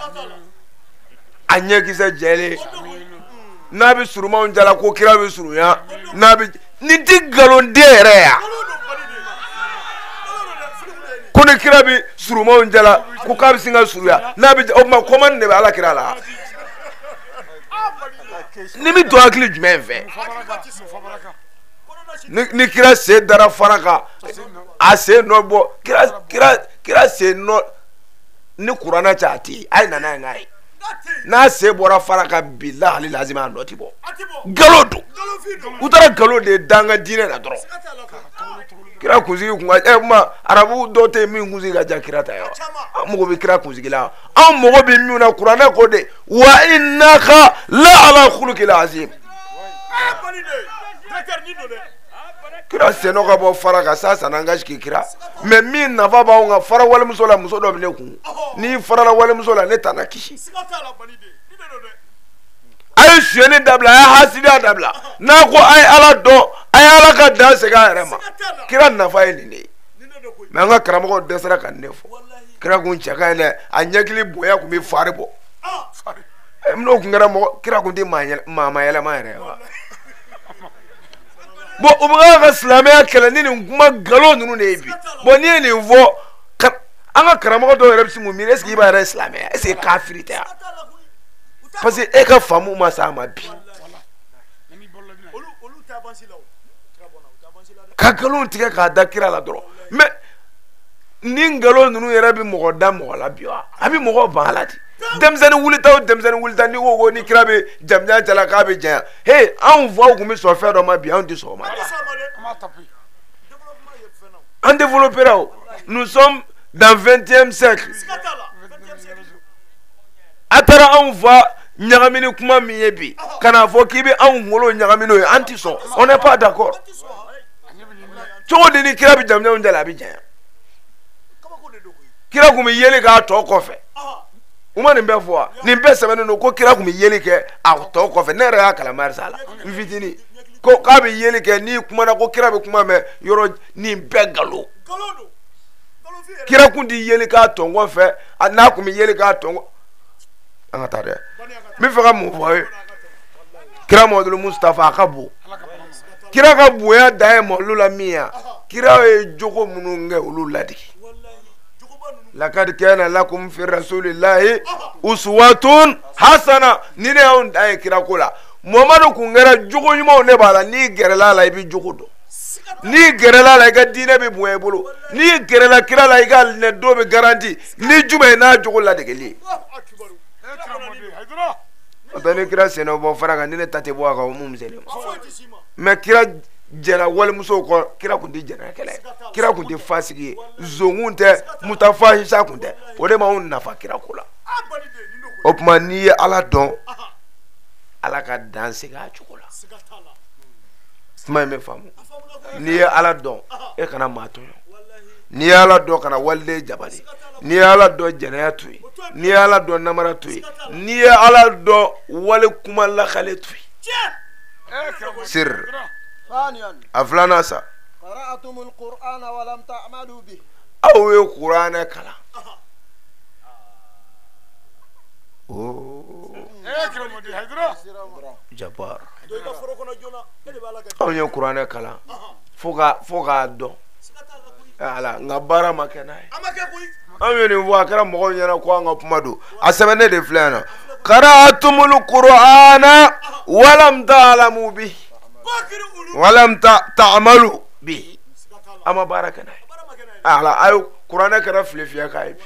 a ɲɛkisɛ jɛlen n'a bɛ surumanw jala ko kira bɛ surunya n'a bɛ nin ti nkalon den yɛrɛ ya ko ni kira bɛ surumanw jala ko k'a bɛ sin ka surunya n'a bɛ o tuma kɔmani de bɛ Ala kira la ni bɛ to hakili jumɛn fɛ ni kira sen dara fara kan a sen nɔ bɔ kira sen nɔ ni kuranna cɛ a tɛ yen a ye na n'a ye n k'a ye n'a sen bɔra fara kan bilahi lazima a nɔ ti bɔ nkalon don u taara nkalon de da an ka diinɛ la dɔrɔn kira kunsigi kun ka ɛ kuma arabu dɔw tɛ yen min kunsigi ka jan kira ta ye wa an mago bɛ kira kunsigi la an mago bɛ min na kuranɛ ko de wa innaka la ala khuluqil azim kira sen nɔ ka bɔ fara kan sa san an ka sigi kira mais min nafa b'anw kan fara walimuso la muso dɔ bɛ ne kun n'i farala walimuso la ne t'an kisi a ye suyɛnni dabila a ye hasidiya dabila n'a ko a ye Ala dɔn a ye Ala ka dan segin a yɛrɛ ma kira nafa ye nin de ye mais an ka karamɔgɔw dɛsɛra ka nin de fɔ. Kira kun cɛ ka ɲi dɛ, a ɲɛkili bonya kun bɛ fari bɔ. N'o kun kɛra mɔgɔ, kira kun tɛ maa ma yɛlɛma yɛrɛ wa. Bon, u bɛ ka silamɛya kɛlɛ ni nin kuma nkalon ninnu de ye bi. Bon, n'i ye nin fɔ, an ka karamɔgɔ dɔw yɛrɛ bɛ sin k'u miiri, est ce que i b'a yɛrɛ silamɛya, est ce que kafiri tɛ wa? Parce que e ka faamu ma s'a ma bi. Ka nkalon tigɛ k'a da kira la dɔrɔn. Mais ni nkalon ninnu yɛrɛ bɛ mɔgɔ da mɔgɔ la bi wa? A bɛ mɔgɔ ban a la de. Denmisɛnnin wulita o denmisɛnnin wulita, n'i ko ko ni kira bɛ jamujan cɛla k'a bɛ janya, he, anw faw tun bɛ sɔn fɛn dɔ ma bi, anw tɛ sɔn o ma. An développera o. Nous sommes dans 20e siècle. A taara anw fa ɲagamini kuma min ye bi, ka n'a fɔ k'i bɛ anw kunkolo ɲagami n'o ye, an tɛ sɔn. On n'est pas d'accord. Cogo di ni kira bɛ jamujanw cɛla a bɛ janya? Kira kun bɛ yeli k'a tɔ kɔfɛ. U ma nin bɛɛ fɔ wa? Nin bɛɛ sɛbɛnnen don ko kira kun bɛ yeli kɛ a tɔ kɔfɛ. Ne yɛrɛ y'a kalan marisa la n fitinin ko k'a bɛ yeli kɛ, n'i kumana ko kira bɛ kuma mɛn yɔrɔ, nin bɛɛ nkalon. Kira kun tɛ yeli k'a tɔ kɔfɛ, n'a kun bɛ yeli k'a tɔ kɔfɛ. An ka taa dɛ. N bɛ fɛ ka mun fɔ aw ye? Kira Mamadu Mustafa a ka bon. Kira ka bonya dan ye malo la min ye, kira ye jogo minnu kɛ olu ladege. Lakad kana lakum fi rasulillahi uswatun hasana. Ni ne y'anw dan ye kira ko la, Muhamadu kun kɛra jogo ɲumanw de b'a la. N'i gɛrɛla a la, i bɛ jogo dɔn. N'i gɛrɛla a la, i ka diinɛ bɛ bonya i bolo. N'i gɛrɛla kira la, i ka alijinɛ bɛ garanti. Ni jumɛn ye n'a jogo ladegeli ye. O tɛ ni kira senna bɔ fara kan, ni ne ta tɛ bɔ a kan, o mun bɛ se ne ma? Mais kira jɛnna walimusow kɔ, kira kun tɛ jɛnna kɛlɛ, kira kun tɛ fasigi ye, zonkun tɛ, mutafahisa kun tɛ. O de m'anw nafa kira ko la. O tuma n'i ye Ala dɔn, Ala ka dan segin a cogo la. Kuma in bɛ faamu. N'i ye Ala dɔn, e kana maa tɔɲɔ. N'i ye Ala dɔn, kana waliden jabali. N'i ye Ala dɔn, jɛnɛya to yen. N'i ye Ala dɔn, namara to yen. N'i ye Ala dɔn, wale kuma lakale to yen. Sir. A filanan sa. Aw ye kuranɛ kalan. Jabar. Anw ye kuranɛ kalan fo k'a dɔn. Ala, nka baara ma kɛ n'a ye. Anw ye nin fɔ, a kɛra mɔgɔw ɲɛna ko an ka kuma don. A sɛbɛnnen de filɛ yan nɔ. Qara'atumul Qur'ana walam ta'lamu bihi walam ta'malu bihi. A ma baara kɛ n'a ye. Ala, a ye kuranɛ kɛra file fiyɛ k'a ye bi.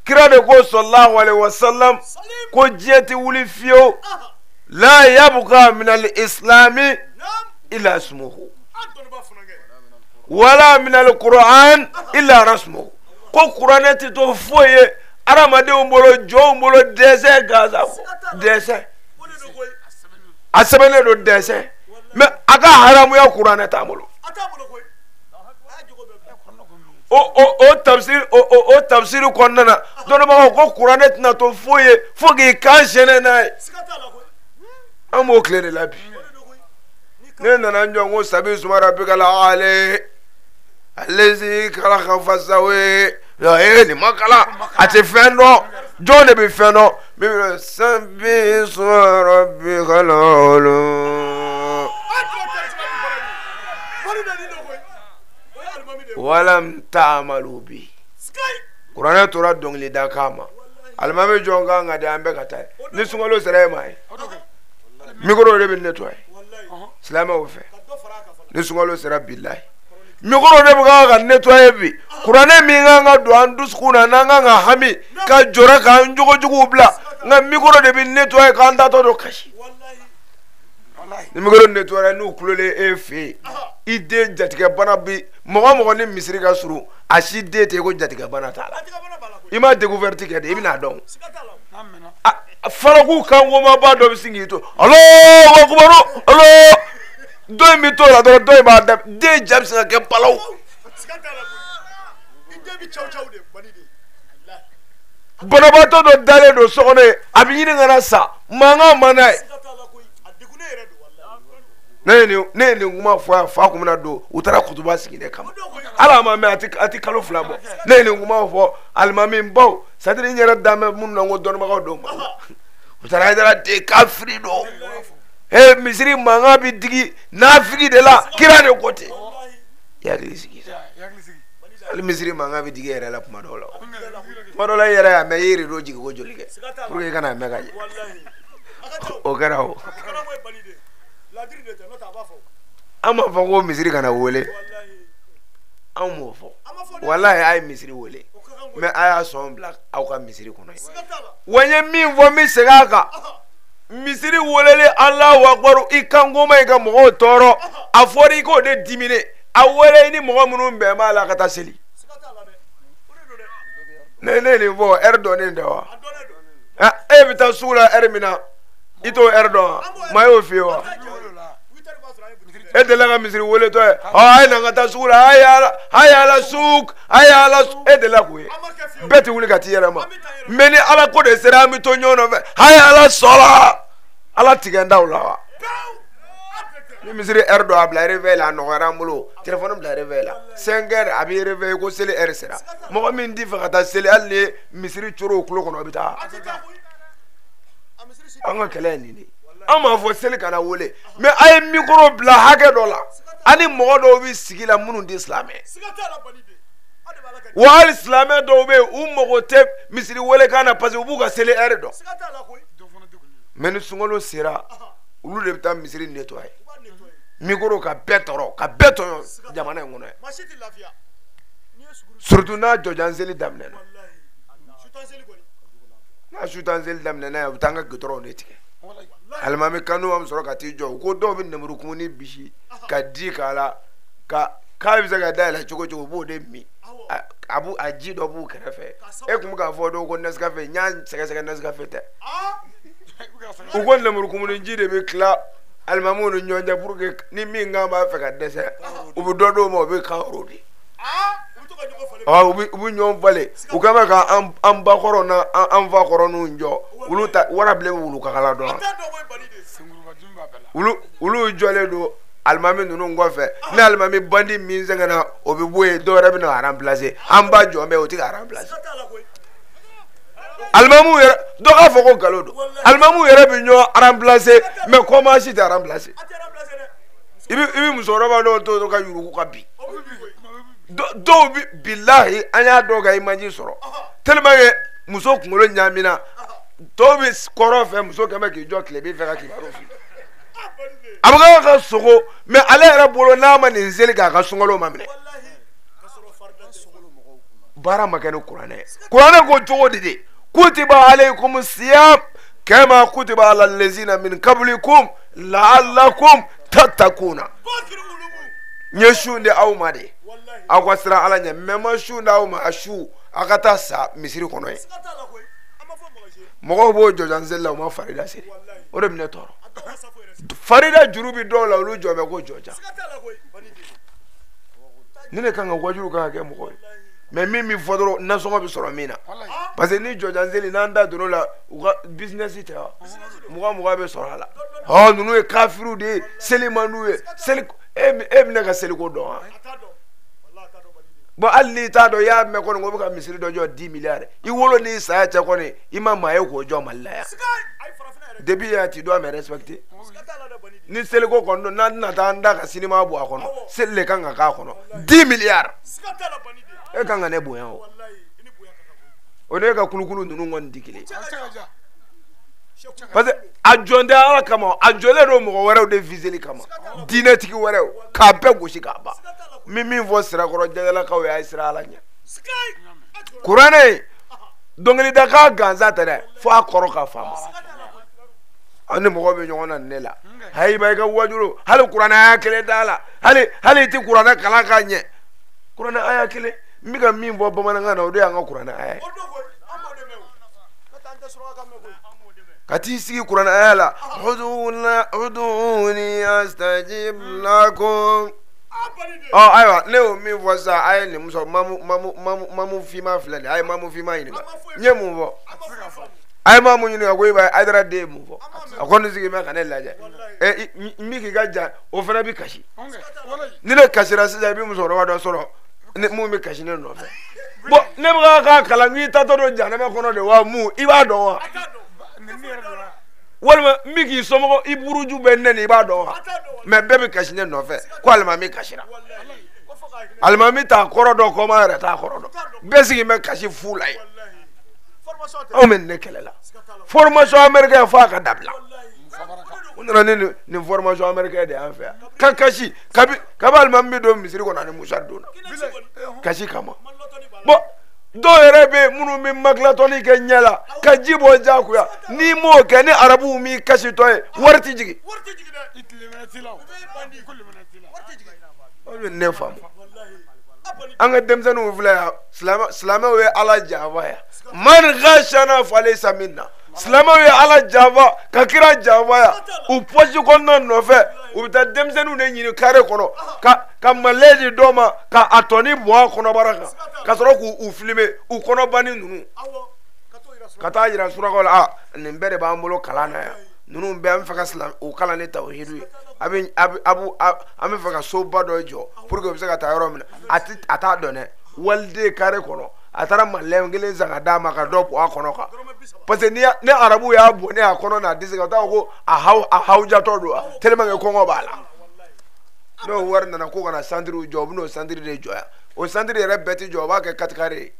Kira de ko sallallahu alaihi wasallam ko diɲɛ tɛ wuli fiyewu. La yabqa minal islami illa ismuhu wala minal Qur'an illa rasmuhu. Ko kuranɛ tɛ to foyi ye adamadenw bolo, jɔnw bolo, dɛsɛ gansan kɔ. Dɛsɛ. A sɛbɛnnen don dɛsɛ. Mais a ka haramuya kuranɛ t'a bolo. O tafsir o tafsiri kɔnɔna na, dɔnnibagaw ko kuranɛ tɛna to foyi ye fo k'i kan sɛnɛ n'a ye. An b'o tile de la bi. Ne nana n jɔ n ko sabi sumara bi kala ale alezi kala ka fasawe. Ee, nin ma kalan, a tɛ fɛn dɔn. Jɔn de bɛ fɛn dɔn? Min bɛ sabi sumara bi kala olu. Walam ta'amalu bi. Kuranɛ tora dɔnkilida kama. Alimami jɔn kan ka di an bɛɛ ka taa ye. Ni sunkalo sera e ma ye, mikoro de bɛ nettoyer silamɛw fɛ. Ni sunkalo sera bilahi, mikoro de bɛ kan ka nettoyer bi. Kuranɛ min kan ka don an dusukun na, n'an kan ka hami ka jɔrɔ k'an jogojuguw bila, nka mikoro de bɛ nettoyer k'an tatɔ don kasi. Ni mikoro nettoyer n'u kulolen e fɛ yen, i den jatigɛ bana bi mɔgɔ mɔgɔ ni misiri ka surun, a si den tɛ ko jatigɛ bana t'a la. I ma découverte kɛ de, i bɛna dɔn. Faraku kankomaba dɔ bɛ sin k'i to Alahu akubaru Alahu, dɔ in bɛ to la dɔrɔn, dɔ in b'a da, den ja bɛ sin ka kɛ balawu. Banabaatɔ dɔ dalen don so kɔnɔ yen, a bɛ ɲini ka na sa, mankan man n'a ye. Ne ye nin kuma fɔ yan fa kun bɛna don u taara kutuba sigi ne kama ala ma mɛn a ti kalo 2 bɔ ne ye nin kuma fɔ alimami baw c'est-à-dire n yɛrɛ dan bɛ minnu na n ko dɔnnibagaw don u taara Hayidara den kafiri don ee misiri mankan bɛ digi nafigi de la kira de ko ten i hakili sigi hali misiri mankan bɛ digi yɛrɛ la kuma dɔw la kuma dɔw la i yɛrɛ y'a mɛn i ye rideau jigin ko joli kɛ pour que i kana mɛn ka ɲɛ o kɛra o. An m'a fɔ ko misiri kana wele anw m'o fɔ walahi a ye misiri wele mɛ a y'a sɔn bila aw ka misiri kɔnɔ yen wa n ye min fɔ n bɛ segin a kan misiri weleli Alahu akibaru i kan ko ma i ka mɔgɔw tɔɔrɔ a fɔra i k'o de dimine a wele i ni mɔgɔ minnu bɛn b'a la ka taa seli ne ye nin fɔ ɛri dɔnnen tɛ wa e bɛ taa sugu la ɛri min na i t'o ɛri dɔn wa maa y'o f'i ye wa e delila ka misiri weletɔ ye ɔ a ye na n ka taa sugu la a ye ala suk a ye ala e delila k'o ye bɛɛ tɛ wuli ka t'i yɛrɛ ma mɛ ni ala ko de sera an bɛ to ɲɔgɔn nɔfɛ a ye ala sɔrɔ ala tigɛ n da o la wa ni misiri ɛri dɔ a bila réveil la a nɔgɔyara an bolo téléphone bila réveil la 5 heures a b'i réveil ko seli ɛri sera mɔgɔ min t'i fɛ ka taa seli hali ni ye misiri coro o tulo kɔnɔ o bɛ taa an ka kɛlɛ ye nin de ye. An m'a fɔ seli kana wele mɛ a ye mikoro bila hakɛ dɔ la ani mɔgɔ dɔw bɛ sigi la minnu tɛ silamɛ wa hali silamɛ dɔw bɛ yen u mago tɛ misiri wele kan na parce que u b'u ka seli ɛri dɔn mɛ ni sunkalo sera olu de bɛ taa misiri nettoyer mikoro ka bɛɛ tɔɔrɔ ka bɛɛ tɔɲɔ jamana in kɔnɔ yan surtout n'a jɔjan seli daminɛna n'a sutan seli daminɛna yan u bɛ taa an ka gitɔrɔnw de tigɛ. Alimami kanu bɛ sɔrɔ ka t'i jɔ u ko dɔw bɛ nɛmurukumuni bisi ka ji k'a la ka k'a bɛ se ka dayɛlɛ cogo cogo u b'o de min a b'u a ji dɔ b'u kɛrɛfɛ e kun bɛ k'a fɔ dɔw ko Nescafé n y'a sɛgɛsɛgɛ Nescafé tɛ u ko nɛmurukumuni ji de bɛ tila alimamiw ni ɲɔgɔn cɛ pour que ni min kan b'a fɛ ka dɛsɛ u bɛ dɔ d'o ma u bɛ kan ro de u bɛ ɲɔgɔn falen u kɛlen bɛ ka an ba kɔrɔ n'an fa kɔrɔ n'u jɔ olu ta warabilen bɛ wulu kakala dɔn olu jɔlen don alimami ninnu kɔfɛ ni alimami bandi min sɛgɛnna o bɛ bɔ yen dɔw yɛrɛ bɛ na remplacer an ba jɔn bɛ o tɛ ka remplacer alimamiw yɛrɛ dɔ k'a fɔ ko nkalon don alimamiw yɛrɛ bɛ ɲɔgɔn remplacer mɛ kɔma si tɛ remplacer i bɛ musokɔrɔba dɔw to ka yurugu ka bin dɔw bi bilahi an y'a dɔw ka image sɔrɔ tellement que muso kunkolo ɲaamina dɔw bɛ kɔrɔ fɛ muso kɛmɛ k'i jɔ tilebin fɛ ka kibaru f'i a bɛ kɛ ka sogo mɛ ale yɛrɛ bolo n'a ma nin seli k'a ka sunkalo ma minɛ baara ma kɛ ni kuranɛ ye kuranɛ ko cogo di de kutiba alaykum siyam kama kutiba ala lezina min kablikum la'allakum tattakuna n ye sun di aw ma de aw ka siran ala ɲɛ mɛ ma sun di aw ma a su aw ka taa sa misiri kɔnɔ yen mɔgɔw b'o jɔjan seli la u ma farida seli o de bɛ ne tɔɔrɔ farida juru bɛ dɔw la olu jɔ bɛ ko jɔjan ni ne kan ka wajulu kan ka kɛ mɔgɔ ye mɛ min bɛ fɔ dɔrɔn nasɔngɔ bɛ sɔrɔ min na parce que ni jɔjan seli n'an da donn'o la u ka business tɛ wa 20 bɛ sɔrɔ a la ɔ ninnu ye kafiriw de ye seli man d'u ye seli e bɛ ne ka seliko dɔn wa bon hali n'i t'a dɔn i y'a mɛn kɔni ko bɛ ka misiri dɔ jɔ 10 milliards i wolo n'i saya cɛ kɔni i ma maa ye k'o jɔ Mali la yan depuis yan tu dois me respecter ni seliko kɔni don n'an tɛna taa an da ka sinima bɔ a kɔnɔ seli de kan ka k'a kɔnɔ 10 milliards e kan ka ne bonya o o ne ka kulukulu ninnu kɔni tɛ kelen parce que a jɔn tɛ ala kama a jɔlen don mɔgɔ wɛrɛw de viseli kama diinɛtigi wɛrɛw k'a bɛɛ gosi k'a ban n bɛ min fɔ Sirakɔrɔ Jadalakaw ye a ye siran ala ɲɛ kuranɛ dɔnkilidakan gansan tɛ dɛ fo a kɔrɔ ka faamu aw ni mɔgɔ bɛ ɲɔgɔn na ne la hayiba i ka wajulu hali kuranɛ aya kelen t'a la hali i tɛ kuranɛ kalan ka ɲɛ kuranɛ aya kelen n bɛ ka min fɔ bamanankan na o de y'an ka kuranɛ aya ye ka t'i sigi kuranɛ aya la uduni astajib lakum ɔ ayiwa ne y'o min fɔ sisan a ye nin muso mamu mamu finman filɛ nin ye a ye mamu finman ɲininka n ye mun fɔ. A ye maa mun ɲininka ko i b'a ye Hayidara den ye mun fɔ a kɔni sigi bɛ ka ne lajɛ ɛ min k'i ka ja o fana bɛ kasi ni ne kasira sisan i bɛ musokɔrɔba dɔ sɔrɔ mun bɛ kasi ne nɔfɛ bon ne bɛ k'a kalan k'i taatɔ don jahanama kɔnɔ de wa mun i b'a dɔn wa walima n bɛ k'i somɔgɔ i buruju bɛ nɛni i b'a dɔn wa mɛ bɛɛ bɛ kasi ne nɔfɛ ko alimami kasira alimami t'a kɔrɔ dɔn kɔma yɛrɛ t'a kɔrɔ dɔn bɛɛ sigi bɛ kasi fu la yen. Anw bɛ nin kɛlɛ la formation américaine f'a ka dabila u nana ni nin formation américaine de y'an fɛ yan ka kasi kabi alimami bɛ don misiri kɔnɔ ani musa donna kasi kama bon dɔw yɛrɛ bɛ yen minnu bɛ makilatɔni kɛ ɲɛ la ka ji bɔ diyagoya n'i m'o kɛ ni arabuw m'i kasitɔ ye wari tɛ jigin. Aw bɛ ne faamu. An ka denmisɛnninw filɛ yan silamɛw ye ala janfa yan man ghashana falaysa minna silamɛw ye ala janfa ka kira janfa yan u pɔsi kɔnɔna nɔfɛ u bɛ taa denmisɛnninw de ɲini kare kɔnɔ ka malɛ di dɔw ma ka a tɔni bɔn a kɔnɔbara kan ka sɔrɔ k'u filime u kɔnɔbanni ninnu ka taa yira surakaw la a nin bɛɛ de b'an bolo kalan na yan ninnu bɛɛ an bɛ fɛ ka silamɛ u kalan ni tawhidu ye an bɛ fɛ ka soba dɔ jɔ pour que u bɛ se ka taa yɔrɔ min na a t'a dɔn dɛ waliden kare kɔnɔ a taara maliyɛn kelen san ka d'a ma ka dɔ bɔ a kɔnɔ kan parce que ni arabu y'a bɔ ne a kɔnɔ n'a disi kan u t'a fɔ ko a hawujatɔ don wa tellement que kɔngɔ b'a la n'o wari nana ko ka na santiriw jɔ u bɛ n'o santiri de jɔ yan o santiri yɛrɛ bɛɛ tɛ jɔ u b'a kɛ katikare ye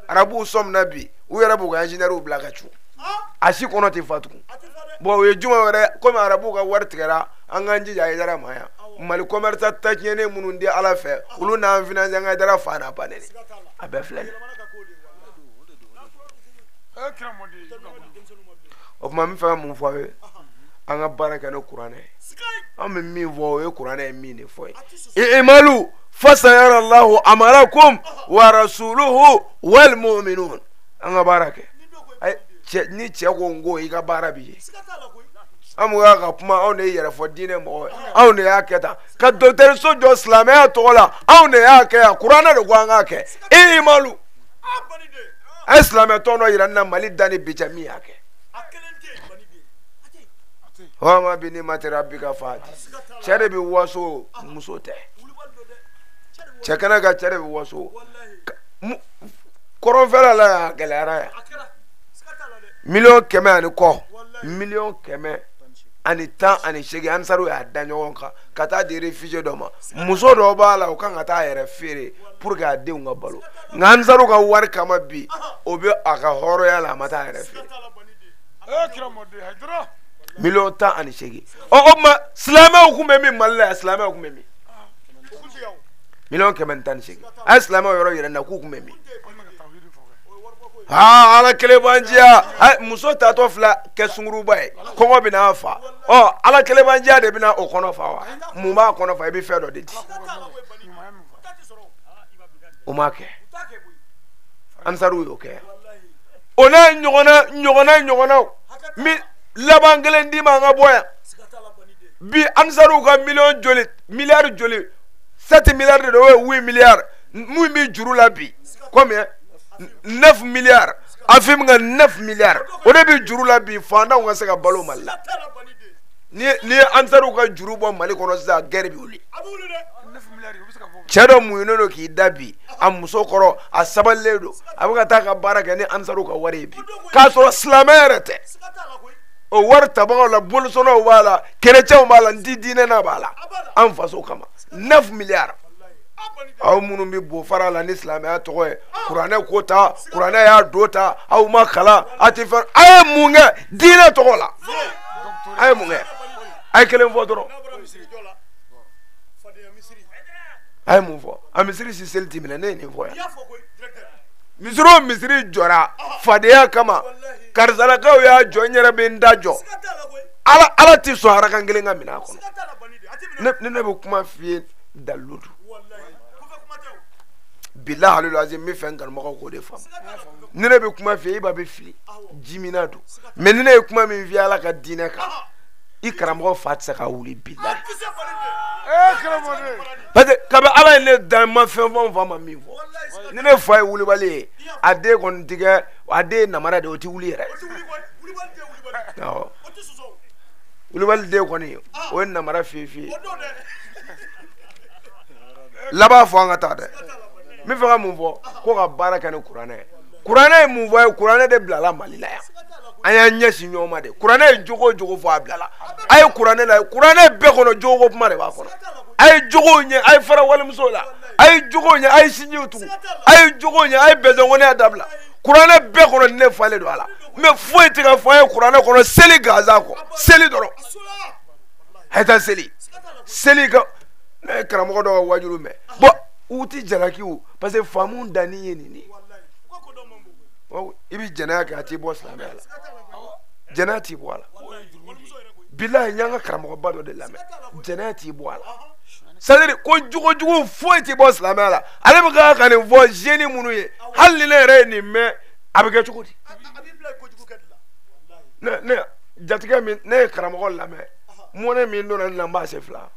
arabuw sɔmina bi u yɛrɛ b'u ka ingénieurs bila ka cu a si kɔnɔ tɛ fa tugun bon o ye juma wɛrɛ komi arabuw ka wari tigɛra an k'an jija Hayidara ma yan mali commerçant ta tiɲɛnen minnu di ala fɛ olu n'an finance an ka Hayidara fa n'a ba neni a bɛɛ filɛ nin o tuma n bɛ fɛ ka mun fɔ aw ye an ka baara kɛ ni kuranɛ ye an bɛ min fɔ o ye kuranɛ ye min de fɔ ye i'malu fasayara Allahu amalakum wa rasuluhu wal mu'minun an ka baara kɛ ni cɛ ko n ko i ka baara b'i ye an bɛ ka kuma anw de ye yɛrɛfɔ diinɛ mɔgɔ ye anw de y'a kɛ tan ka dɔgɔtɔrɔso jɔ silamɛya tɔgɔ la anw de y'a kɛ yan kuranɛ de ko an k'a kɛ i'malu a ye silamɛ tɔn dɔ yira n na Mali da ni bi cɛ min y'a kɛ wa ma bi ni matera bi ka fa cɛ de bɛ waso muso tɛ cɛ kɛnɛ kan cɛ de bɛ waso kɔrɔnfɛla la yan a gɛlɛyara yan 100 000 000 ani kɔ 118 000 ansaru y'a da ɲɔgɔn kan ka taa di réfugié dɔ ma muso dɔ b'a la o kan ka taa a yɛrɛ feere pour que a denw ka balo nka ansaru ka wari kama bi o bɛ a ka hɔrɔnya la a ma taa a yɛrɛ feere 18 000 000 ɔ o tuma silamɛw kun bɛ min Mali la yan silamɛw kun bɛ min 118 000 a ye silamɛw yɔrɔ yɛrɛ na k'u kun bɛ min aa ala kelenbanciya muso tatɔ fila kɛ sunkuruba ye kɔngɔ bɛ n'a fa ɔ ala kelenbanciya de bɛna o kɔnɔ fa wa mun b'a kɔnɔ fa i bɛ fɛn dɔ de di o m'a kɛ ansaruw y'o kɛ o n'a ɲɔgɔnna ɲɔgɔnna ɲɔgɔnnaw min laban kelen d'i ma an ka bɔ yan bi ansaruw ka miliyɔn joli miliyari joli 7 milliards de don o ye 8 milliards mun bɛ juru la bi combien 9 milliards a fi min ka 9 milliards o de bɛ juru la bi faantanw ka se ka balo Mali la ni ye ansaruw ka juru bɔ Mali kɔnɔ sisan guerre bɛ wuli cɛ dɔ muɲunen don k'i da bi a muso kɔrɔ a sabalilen don a bɛ ka taa ka baara kɛ ni ansaruw ka wari ye bi k'a sɔrɔ silamɛ yɛrɛ tɛ o wari tabagaw la bolisɔnnaw b'a la kerecɛnw b'a la n ti diinɛ na b'a la an faso kama 9 milliards aw minnu bɛ bo fara la ni silamɛya tɔgɔ ye kuranɛ ko ta kuranɛ y'a do ta aw ma kalan a tɛ fɛn a ye mun kɛ diinɛ tɔgɔ la a ye mun kɛ a ye kelen fɔ dɔrɔn a ye mun fɔ a misiri si seli ti minɛ ne ye nin fɔ yan misiri o misiri jɔra fadenya kama karisalakaw y'a jɔ n yɛrɛ bɛ n da jɔ ala ala ti sɔn arakan kelen ka minɛ a kɔnɔ ne bɛ kuma f'i ye dalilu don bilahi aliyu azim n bɛ fɛ n kanubagaw k'o de faamu ni ne bɛ kuma f'i ye i ba bɛ fili jimina don mɛ ni ne ye kuma min f'i ye ala ka diinɛ kan i karamɔgɔ fa tɛ se ka wuli bilahi parce que kabi ala ye ne dan n ma fɛn fɔ n fa ma min fɔ ni ne fa ye wulibali ye a den kɔni ti kɛ a den ye namara de ye o ti wuli yɛrɛ. Awɔ wulibali den kɔni o ye namara fiye fiye laban fɔ an ka taa dɛ n bɛ fɛ ka mun fɔ ko ka baara kɛ ni kuranɛ ye kuranɛ ye mun fɔ ye kuranɛ de bilala Mali la yan an y'an ɲɛsin ɲɔgɔn ma de kuranɛ ye jogo o jogo fɔ a bilala a ye kuranɛ la kuranɛ bɛɛ kɔnɔ jogo kuma de b'a kɔnɔ a ye jogow ɲɛ a ye fara walimusow la a ye jogow ɲɛ a ye sinjiw tugu a ye jogow ɲɛ a ye bɛnsɛnkɔniya dabila kuranɛ bɛɛ kɔnɔ ne falen don a la mɛ foyi tɛ ka fɔ a ye kuranɛ kɔnɔ seli gansan kɔ seli dɔrɔn a ye taa seli seli ka ne ye karamɔgɔ dɔ ka wajulu mɛn bɔn u ti jalaki o parce que faamu danni ye nin de ye i bɛ jɛnɛya kɛ a t'i bɔ silamɛya la jɛnɛya t'i bɔ a la bilahi n y'an ka karamɔgɔba dɔ de lamɛn jɛnɛya t'i bɔ a la c'est à dire ko jogojugu foyi t'i bɔ silamɛya la ale bɛ ka nin fɔ jeune minnu ye hali ni ne yɛrɛ ye nin mɛn a bɛ kɛ cogo di ne jatigɛ min ne ye karamɔgɔ lamɛn mɔnɛ min donna ne la n b'a se fila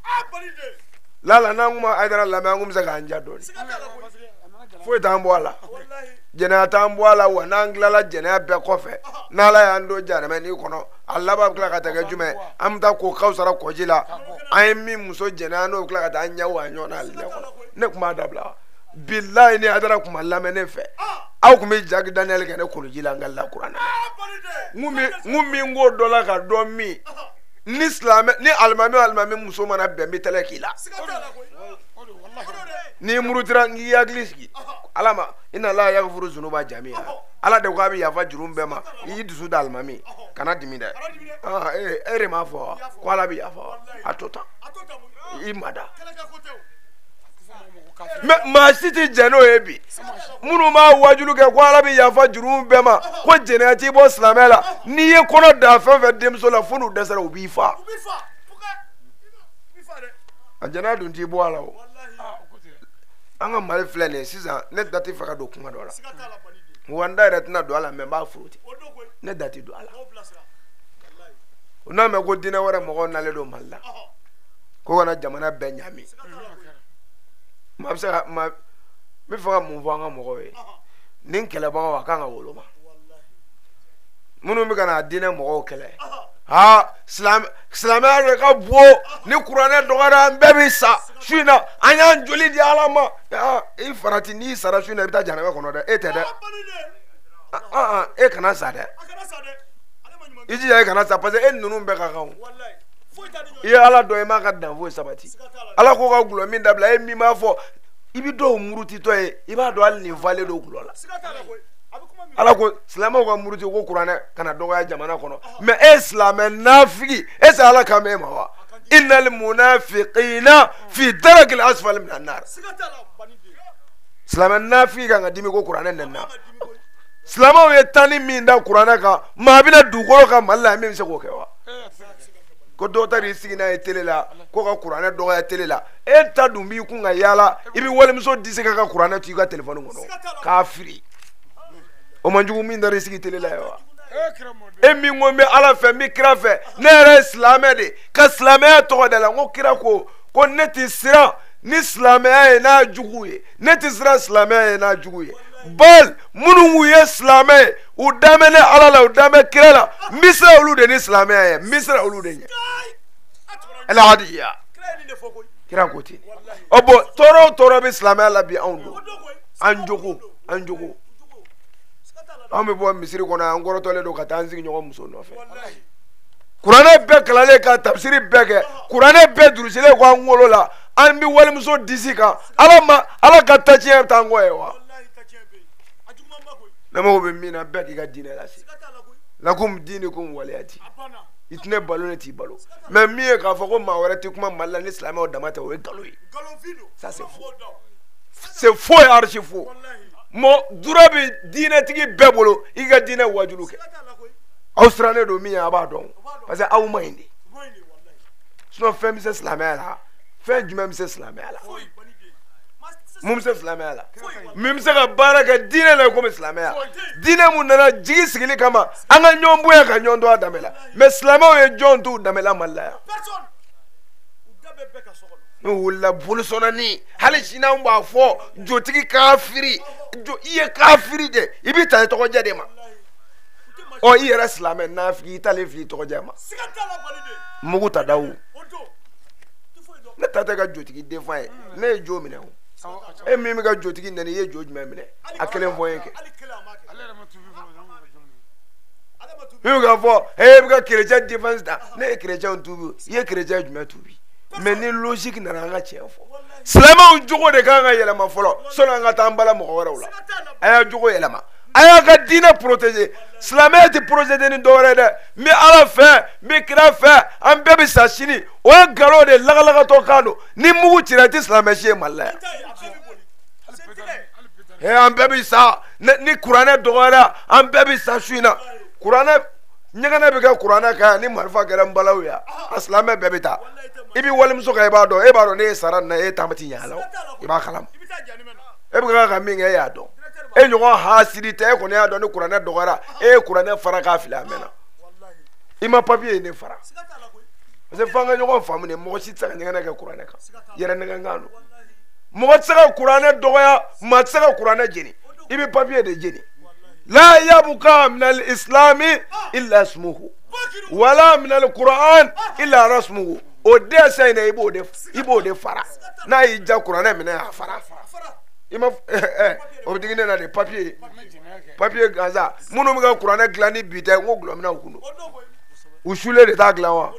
lala n'an kun ma Hayidara lamɛn an kun bɛ se k'an ja dɔɔni foyi t'an bɔ a la jɛnɛya t'an bɔ a la wa n'an tilala jɛnɛya bɛɛ kɔfɛ n'ala y'an don jahanamɛ kɔnɔ a laban bɛ tila ka taa kɛ jumɛn an bɛ taa ko kawusara kɔji la an ye min muso jɛnɛya n'o bɛ tila ka taa an ɲɛ wa ɲɔgɔn na alijinɛ kɔnɔ ne tun b'a dabila bilayi ni Hayidara tun ma lamɛn ne fɛ aw tun bɛ Jacques Daniel kɛ ne koloji la n ka la kuranɛ n kun min ko dɔ la ka dɔn min ni silamɛ ni alimami o alimami muso mana bɛn n bɛ tɛlɛ k'i la n'i murutira n k'i hakili sigi ala ma inna la yaghfiru zunuba jami'a ala de ko a bɛ yafa juru bɛɛ ma i y'i dusu da alimami kana dimi dɛ e de m'a fɔ ko ala bɛ yafa a to tan i ma da mɛ maa si tɛ jɛn n'o ye bi minnu b'a wajulu kɛ ko ala bɛ yafa juru bɛɛ ma ko jɛnɛya t'i bɔ silamɛya la n'i ye kɔnɔ da fɛn fɛn denmuso la fo n'u dɛsɛra u b'i fa a jɛnɛya dun t'i bɔ a la o an ka Mali filɛ nin ye sisan ne da tɛ fɛ ka don kuma dɔ la wa n da yɛrɛ tɛna don a la mɛ n b'a furu ten ne da tɛ don a la o n'a mɛn ko diinɛ wɛrɛ mɔgɔw nalen don Mali la ko kana jamana bɛɛ ɲaami maa bɛ se ka maa n bɛ fɛ ka mun fɔ an ka mɔgɔw ye nin kɛlɛbagaw a kan ka woloma minnu bɛ ka na diinɛ mɔgɔw kɛlɛ aa silamɛya de ka bon ni kuranɛ dɔgɔyara an bɛɛ bɛ sa su in na an y'an joli di ala ma i farati n'i sara su in na i bɛ taa jahanama kɔnɔ dɛ e tɛ dɛ e kana sa dɛ i jija e kana sa parce que e ninnu bɛɛ ka kan o i ye ala dɔn i m'a ka dan foyi sabati ala ko ka gulɔ min dabila e min b'a fɔ i bɛ dɔw murutitɔ ye i b'a dɔn hali nin falen don gulɔ la ala ko silamɛw ka muruti ko kuranɛ kana dɔgɔya jamana kɔnɔ mɛ e silamɛ nafigi e se ala kan bɛ e ma wa innal munafiqina fi darakil asfali minan nar silamɛ nafigi kan ka dimi ko kuranɛ nɛnna silamɛw ye tanni min da kuranɛ kan maa bɛna dugukolo kan Mali la min bɛ se k'o kɛ wa ko dɔw ta de sigi n'a ye tele la ko ka kuranɛ dɔgɔya tele la e ta dun b'i kun ka yaala i bɛ walimuso disi ka kuranɛ to i ka telefɔni kɔnɔ k'a firi o man jugu min taara i sigi tele la ye wa e min ko n bɛ ala fɛ n bɛ kira fɛ ne yɛrɛ ye silamɛ de ka silamɛya tɔgɔ da la n ko kira ko ko ne tɛ siran ni silamɛya ye n'a jugu ye ne tɛ siran silamɛya ye n'a jugu ye bal minnu k'u ye silamɛ ye u dan bɛ ne ala la u dan bɛ kira la n bɛ siran olu de ni silamɛya ye n bɛ siran olu de ɲɛ alahadiya kira ko ten ɔ bɔn tɔɔrɔ o tɔɔrɔ bɛ silamɛya la bi anw don an jogo an jogo anw bɛ bɔ misiri kɔnɔ an kɔrɔtɔlen don ka taa an sigiɲɔgɔn muso nɔfɛ kuranɛ bɛɛ kalanlen ka tafsiri bɛɛ kɛ kuranɛ bɛɛ durusilen kɔ an kunkolo la an bɛ walimuso disi kan ala ma ala ka tatiɲɛ bɛ taa an kɔ ye wa ne mago bɛ min na bɛɛ k'i ka diinɛ lase lakum diinikum waliyadi i tɛ ne balo ne t'i balo mɛ min ye k'a fɔ ko maa wɛrɛ tɛ kuma Mali la ni silamɛw dama tɛ o ye nkalon ye ça c'est faux c'est faux et archi faux mɔ dura bɛ diinɛtigi bɛɛ bolo i ka diinɛ wajulu kɛ aw sirannen don min ye a b'a dɔn parce que aw ma ɲi de sinon fɛn bɛ se silamɛya la fɛn jumɛn bɛ se silamɛya la mun bɛ se silamɛya la min bɛ se ka baara kɛ diinɛ la komi silamɛya diinɛ mun nana jigi sigili kama an ka ɲɔgɔn bonya ka ɲɔgɔn to a danbe la mɛ silamɛw ye jɔn t'u danbe la Mali la yan n'u wulila bolisɔnni hali sini anw b'a fɔ jotigi kafiri i ye kafiri de i bɛ ta i tɔgɔjɛ de ma. Ɔ i yɛrɛ silamɛ nafigi i t'ale fili tɔgɔ jɛ ma. Mugu ta dawu. Ne ta tɛ ka jotigi denfa ye. Ne ye jo minɛ o. E min bɛ ka jotigi nɛni i ye jo jumɛn minɛ? A kelen fɔ n ye kɛ. Min bɛ k'a fɔ e bɛ ka chrétien défense ta ne ye chrétien tuubi i ye chrétien jumɛn tuubi? Mais ni logique nana an ka tiɲɛ fɔ. Silamɛw jogo de kan ka yɛlɛma fɔlɔ sɔnni an ka taa an bala mɔgɔ wɛrɛw la. A y'a jogo yɛlɛma. A y'a ka diinɛ protéger. Silamɛya tɛ protéger ni dɔwɛrɛ ye dɛ. N bɛ Ala fɛ, n bɛ kira fɛ, an bɛɛ bɛ sa sini. O ye nkalon de ye, lagalagatɔ kan don. Ni mugu cira i tɛ silamɛ si ye Mali la yan. An bɛɛ bɛ sa. Ni kuranɛ dɔgɔyara, an bɛɛ bɛ sa su in na. Kuranɛ ɲɛgɛnɛ bɛ kɛ kuranɛ kan yan ni marifa kɛra n balawu yan. A silamɛ bɛɛ bɛ taa. I bɛ walimuso kan i b'a dɔn. E b'a dɔn ne ye sara nin na e taama ti ɲɛ a la o. I b'a kalama. E bɛ ka min kɛ e y'a dɔn. E ɲɔgɔn hasidi tɛ e kɔni y'a dɔn ni kuranɛ dɔgɔyara e ye kuranɛ fara k'a fili a mɛnna. I ma papiye ye ne fara. Parce que f'an ka ɲɔgɔn faamu de mɔgɔ si tɛ se ka ɲɛgɛnɛ kɛ kuranɛ kan. Yɛrɛ nɛgɛnkan don. Mɔgɔ tɛ se ka kuranɛ dɔgɔya, maa tɛ se ka kuranɛ jeni. I bɛ papiye de jeni. La yabuka min al-islami illa ismuhu wala min al-Qur'an illa rasmuhu. O dɛsɛ in na i b'o de fara. N'a y'i ja kuranɛ minɛ a fara. I ma o bɛ digi ne na de papiye papiye gansan minnu bɛ ka kuranɛ dilan ni bi tɛ n ko gulɔminaw kun don. U sulen de t'a dilan wa?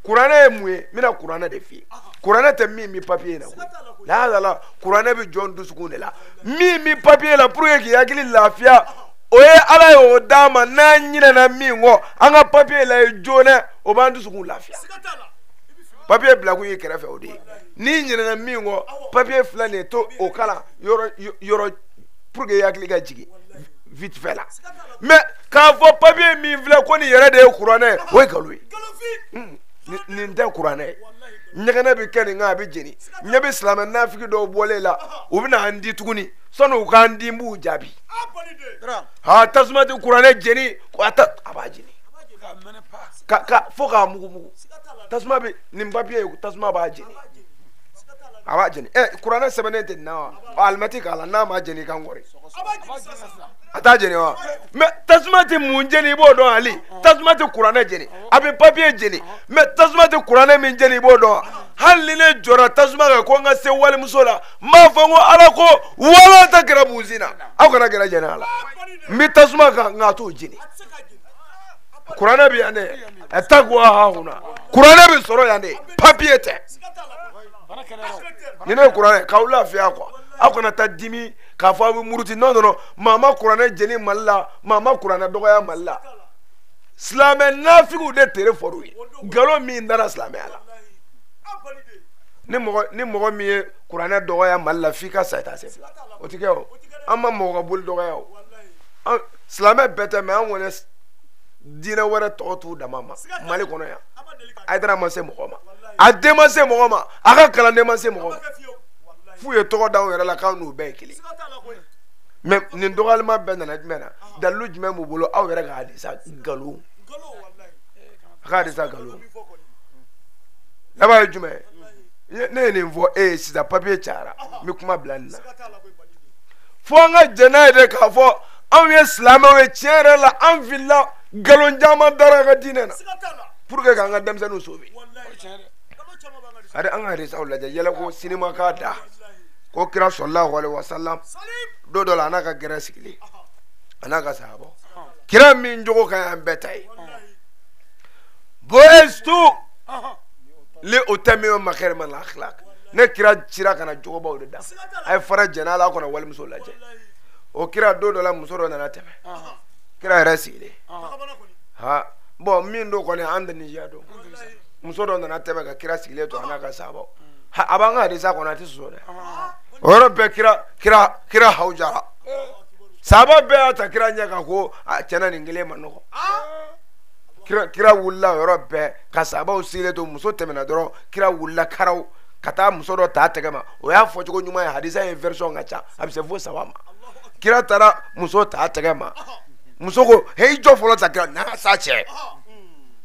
Kuranɛ ye mun ye? N bɛna kuranɛ de f'i ye. Kuranɛ tɛ min bɛ papiye in na koyi. Lahala kuranɛ bɛ jɔn dusukun de la. Min bɛ papiye la pour que k'i hakili lafiya o ye Ala ye o d'a ma n'an ɲinɛna min kɔ an ka papiye la ye joona o b'an dusukun lafiya. Papiye bilakun y'i kɛrɛfɛ o de ye. N'i ɲinɛna min kɔ papiye filɛ nin ye to o kalan yɔrɔ yɔrɔ pour que i hakili ka jigin vite fait la. Mais k'a fɔ papiye min filɛ ko nin yɛrɛ de ye kuranɛ ye o ye nkalon ye. Nin tɛ kuranɛ ye. Ɲɛgɛnɛ bɛ kɛ nin kan a bɛ jeni. Ɲɛ bɛ silamɛ nafigi dɔw bɔlen la u bɛ na an di tuguni sɔnni u k'an di n b'u jaabi. Ha tasuma tɛ kuranɛ jeni a ta a b'a jeni. Ka fo k'a mugu mugu. Tasuma bɛ nin papiye tasuma b'a jeni. A b'a jeni. Kuranɛ sɛbɛnnen tɛ nin na wa? Alimɛti k'a la n'a ma jeni i kan kɔri. A t'a jeni wa? Mais tasuma tɛ mun jeni i b'o dɔn Ali. Tasuma tɛ kuranɛ jeni. A bɛ papiye jeni. Mais tasuma tɛ kuranɛ min jeni i b'o dɔn. Hali ni ne jɔra tasuma kan ko n ka se walimuso la n b'a fɔ n ko Ala ko wala ta kɛra buzi na. Aw kana gɛrɛ jɛnɛ a la. N bɛ tasuma kan nka a t'o jeni. Kuranɛ bɛ yan dɛ. Ɛ takuwa hahuna. Kuranɛ bɛ sɔrɔ yan de. Papiye tɛ. Ni ne ye kuranɛ k'aw lafiya quoi. Aw kana taa dimi k'a fɔ aw bɛ muruti non non non maa ma kuranɛ jeni Mali la maa ma kuranɛ dɔgɔya Mali la. Silamɛ nafigiw de tere fɔr'u ye. Nkalon min dara silamɛya la. Ni mɔgɔ min ye kuranɛ dɔgɔya Mali la f'i ka sa i t'a se fila. O tɛ kɛ o. An ma mɔgɔ ka boli dɔgɔya o. Silamɛ bɛɛ tɛ mais an kɔni diinɛ wɛrɛ tɔgɔ t'u dama ma Mali kɔnɔ yan. Hayidara ma se mɔgɔ ma. A den ma se mɔgɔ ma. A ka kalanden ma se mɔgɔ ma. F'u ye tɔgɔ d'anw yɛrɛ la k'anw n'u bɛɛ ye kelen. Mais nin dɔgɔyalima bɛɛ nana jumɛn na? Dalilu jumɛn b'u bolo aw yɛrɛ ka hadisa nkalon. A ka hadisa nkalon. Laban ye jumɛn ye? Ne ye nin fɔ e ye sisan papiye cayara n bɛ kuma bila nin na. Fo an ka jɛn n'a ye de k'a fɔ anw ye silamɛw ye tiɲɛ yɛrɛ la an filila nkalon caman dara an ka diinɛ na pour que k'an ka denmisɛnninw sauver. Hali an ka hadisaw lajɛ yɛlɛ ko sinima k'a da ko kira sallallahu alaihi wasallam don dɔ la a n'a ka gɛrɛ sigilen a n'a ka sahabaw kira min jogo ka ɲi an bɛɛ ta ye. Bu'istu li utammima makarima al-akhlaq. Ne kira cira ka na jogobaw de da. A ye fara jɛn'a la a kana walimuso lajɛ. O kira don dɔ la muso dɔ nana tɛmɛ. Kira yɛrɛ sigilen. Ha bon min don kɔni an tɛ nin siya dɔn. Muso dɔ nana tɛmɛ ka kira sigilen to a n'a ka sahabaw. A b'an ka hadisa kɔnɔ a tɛ sɔsɔ dɛ. O yɔrɔ bɛɛ kira hawujara. Sahaba bɛɛ y'a ta kira ɲɛ kan ko a tiɲɛna nin kelen ma nɔgɔ. Kira wulila o yɔrɔ bɛɛ ka sahabaw sigilen to muso tɛmɛna dɔrɔn kira wulila karaw ka taa muso dɔ ta a tɛgɛ ma. O y'a fɔcogo ɲuman ye hadisa ye version ka ca a bɛ se fo 3 ma. Kira taara muso ta a tɛgɛ ma. Muso ko he i jɔ fɔlɔ ta kira n'a sa cɛ.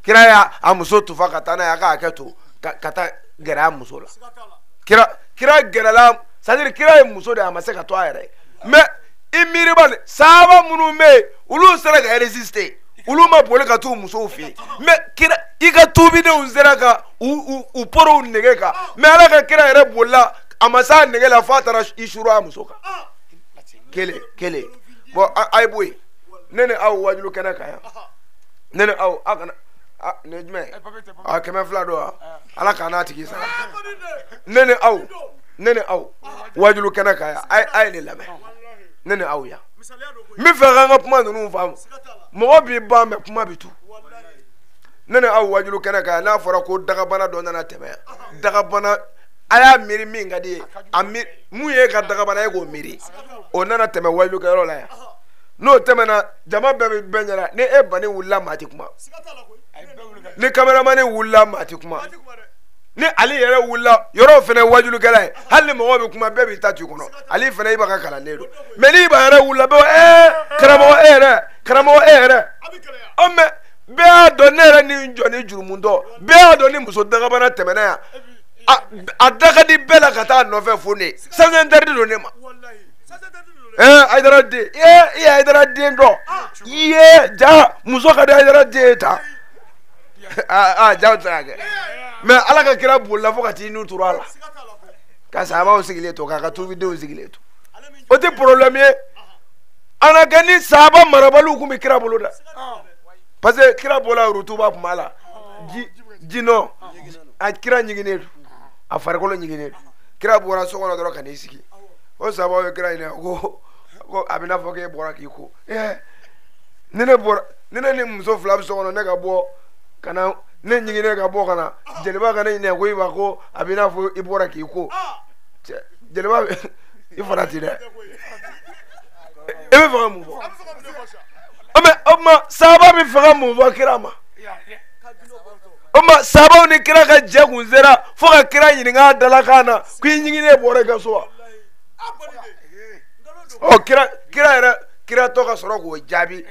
Kira y'a muso tufa ka taa n'a ye a ka hakɛ to ka taa gɛrɛ a muso la. Kira gɛrɛla c'est à dire kira ye muso de ye a ma se ka to a yɛrɛ ye. Mais i miiri bani sahaba minnu bɛ yen Olu sera ka résister. Olu ma boli ka t'u musow fɛ yen. Mais kira i ka tuubidenw sera ka u porow nege kan. Mais Ala ka kira yɛrɛ bolila a ma s'a nege la f'a taara i suru a muso kan. Kelen kelen. Bon a ye bɔ yen. Ne ni aw wajulu kɛnɛ kan yan. Ne ni aw a kana nin ye jumɛn ye? A 200 don wa? Ala k'an n'a tigi sara. Ne ni aw wajulu kɛnɛ kan yan. A ye ne lamɛn. Ne ni aw yan. N bɛ fɛ k'an ka kuma ninnu faamu. Mɔgɔ b'i ban mɛ kuma bɛ tu. Ne ni aw wajulu kɛnɛ kan yan n'a fɔra ko dagabana dɔ nana tɛmɛ yan. Dagabana a y'a miiri min ka di ye a miiri mun ye ka dagabana ye k'o miiri o nana tɛmɛ wajulukɛyɔrɔ la yan. N'o tɛmɛna jama bɛɛ bɛ bɛɛ ɲɛna ni e banni wulila maa ti kuma. Ni kameramani wulila maa ti kuma. Ni ale yɛrɛ wulila yɔrɔ fɛnɛ wajulukɛla ye hali ni mɔgɔ bɛ kuma bɛɛ b'i ta tu kɔnɔ ale fɛnɛ i b'a ka kalanden don mɛ n'i b'a yɛrɛ wulila bɛɛ karamɔgɔ e yɛrɛ karamɔgɔ e yɛrɛ ɔ mɛ bɛɛ y'a dɔn ne yɛrɛ ni n jɔ ni jurumutɔ bɛɛ y'a dɔn ni muso dagabana tɛmɛna yan a da ka di bɛɛ la ka taa nɔfɛ fo ne sans interdit don ne ma. Hayidara den i ye Hayidara den dɔn i ye ja muso ka di Hayidara den ye tan ja o tɛ se ka kɛ. Mais Ala ka kira bolila fo ka t'i nu turu a la ka sahabaw sigilen to k'a ka tuubidenw sigilen to o tɛ problème ye. An ka kɛ ni sahaba marabaliw kun bɛ kira bolo dɛ parce que kira bɔla rutuba kun b'a la ji nɔ a kira ɲiginnen don a farikolo ɲiginnen don kira bɔra so kɔnɔ dɔrɔn ka n'i sigi o sahabaw ye kira ɲininka ko a bɛ n'a fɔ k'e bɔra k'i ko ni ne bɔra ni ne ni muso fila bɛ so kɔnɔ ne ka bɔ ka na ne ɲiginnen ka bɔ ka na jeliba ka ne ɲininka ko i b'a ko a bɛ n'a fɔ i bɔra k'i ko cɛ jeliba i fana ti dɛ e bɛ fɛ ka mun fɔ mɛ o tuma sahaba bɛ fɛ ka mun fɔ kira ma o tuma sahabaw ni kira ka jɛ kun sera fo ka kira ɲininka a dalakan na ko i ɲiginnen bɔra i ka so wa ɔ kira yɛrɛ kira tɔ ka sɔrɔ k'o jaabi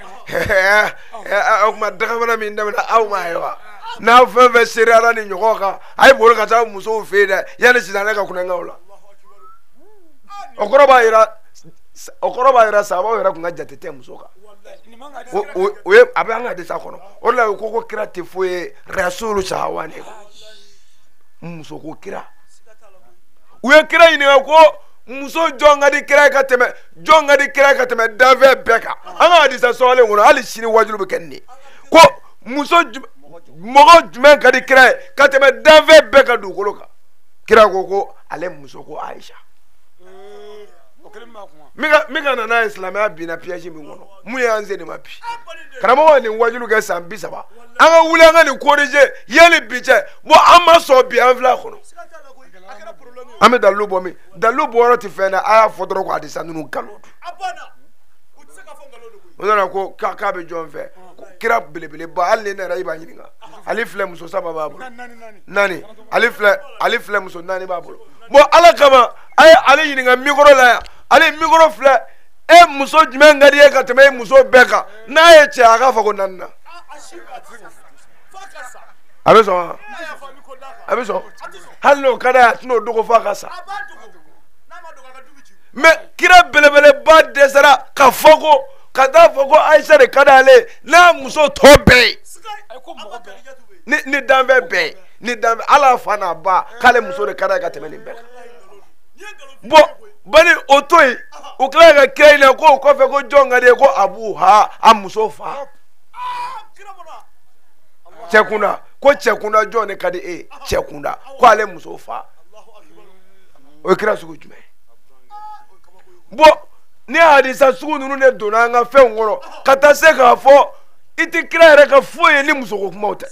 o tuma dagabana min daminɛ aw m'a ye wa n'a fɛn fɛn seereyara ni ɲɔgɔn kan a ye boli ka taa musow fɛ yen dɛ yanni sitanɛ ka kulonkɛw la o kɔrɔ b'a yira sahabaw yɛrɛ kun ka jate tɛ muso kan o ye a bɛ an ka hadisa kɔnɔ o de la u ko kira tɛ foyi ye rasulu sahawani muso ko kira u ye kira ɲininka ko muso jɔn ka di kira ye ka tɛmɛ jɔn ka di kira ye ka tɛmɛ danfɛn bɛɛ kan an ka hadisa sɔgɔlen kɔnɔ hali sini wajulu bɛ kɛ nin ye ko muso mɔgɔ jumɛn ka di kira ye ka tɛmɛ danfɛn bɛɛ kan dugukolo kan kira ko ale muso ko Ayisa min ka na n'a ye silamɛya binna piège min kɔnɔ mun y'an se nin ma bi karamɔgɔ ye nin wajulu kɛ san 30 an ka wuli an ka nin corriger yanni bi cɛ bon an ma sɔn bi an filɛ a kɔnɔ an bɛ dalilu bɔ min dalilu bɔyɔrɔ tɛ fɛn na a y'a fɔ dɔrɔn ko hadisa ninnu nkalon don o nana ko k'a bɛ jɔn fɛ kira belebeleba hali ni ne yɛrɛ i b'a ɲininka ale filɛ muso 3 b'a bolo 4 ale filɛ muso 4 b'a bolo bon Ala kama a ye ale ɲininka mikoro la yan ale mikoro filɛ e muso jumɛn ka di e ka tɛmɛ e muso bɛɛ kan n'a ye cɛ a k'a fɔ ko 4 na a bɛ sɔn wa a bɛ sɔn hali n'o ka d'a ye a tɛn'o dogo f'a ka sa mɛ kira belebeleba dɛsɛra ka fɔ ko ka taa fɔ ko Ayisa de ka d'ale ye n'a muso tɔ bɛɛ ye ni danfɛn bɛɛ ye ni danfɛn ala fa n'a ba k'ale muso de ka d'a ye ka tɛmɛ nin bɛɛ kan bon bani o to yen o tilala ka kira ɲininka ko o kɔfɛ ko jɔn ka di ye ko Abu ha a muso fa cɛ kunda ko cɛ kunda jɔn de ka di e ye cɛ kunda ko ale muso fa o ye kira sugu jumɛn ye bon ni hadisa sugu ninnu de donna an ka fɛnw kɔnɔ ka taa se k'a fɔ i tɛ kira yɛrɛ ka foyi ye ni musoko kumaw tɛ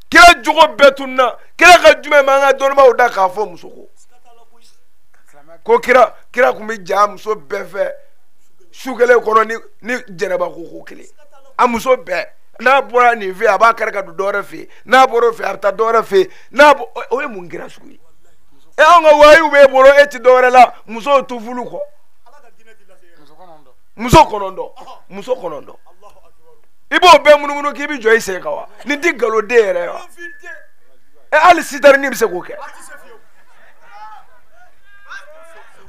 kira jogo bɛɛ tununa kira ka jumɛn b'an ka dɔnnibaaw da k'a fɔ musoko ko kira kun bɛ ja muso bɛɛ fɛ su kelen kɔnɔ ni jɛnɛba ko kelen a muso bɛɛ n'a bɔra nin fɛ a b'a kari ka don dɔwɛrɛ fɛ yen n'a bɔra o fɛ a bɛ taa dɔwɛrɛ fɛ yen n'a o ye mun kira sugu ye e anw ka wayiw b'e bolo e ti dɔwɛrɛ la musow tufulu kɔ muso 9 muso 9 i b'o bɛɛ munumunu k'i bɛ jɔ i sen kan wa nin ti nkalon den yɛrɛ ye wa e hali sitarini bɛ se k'o kɛ.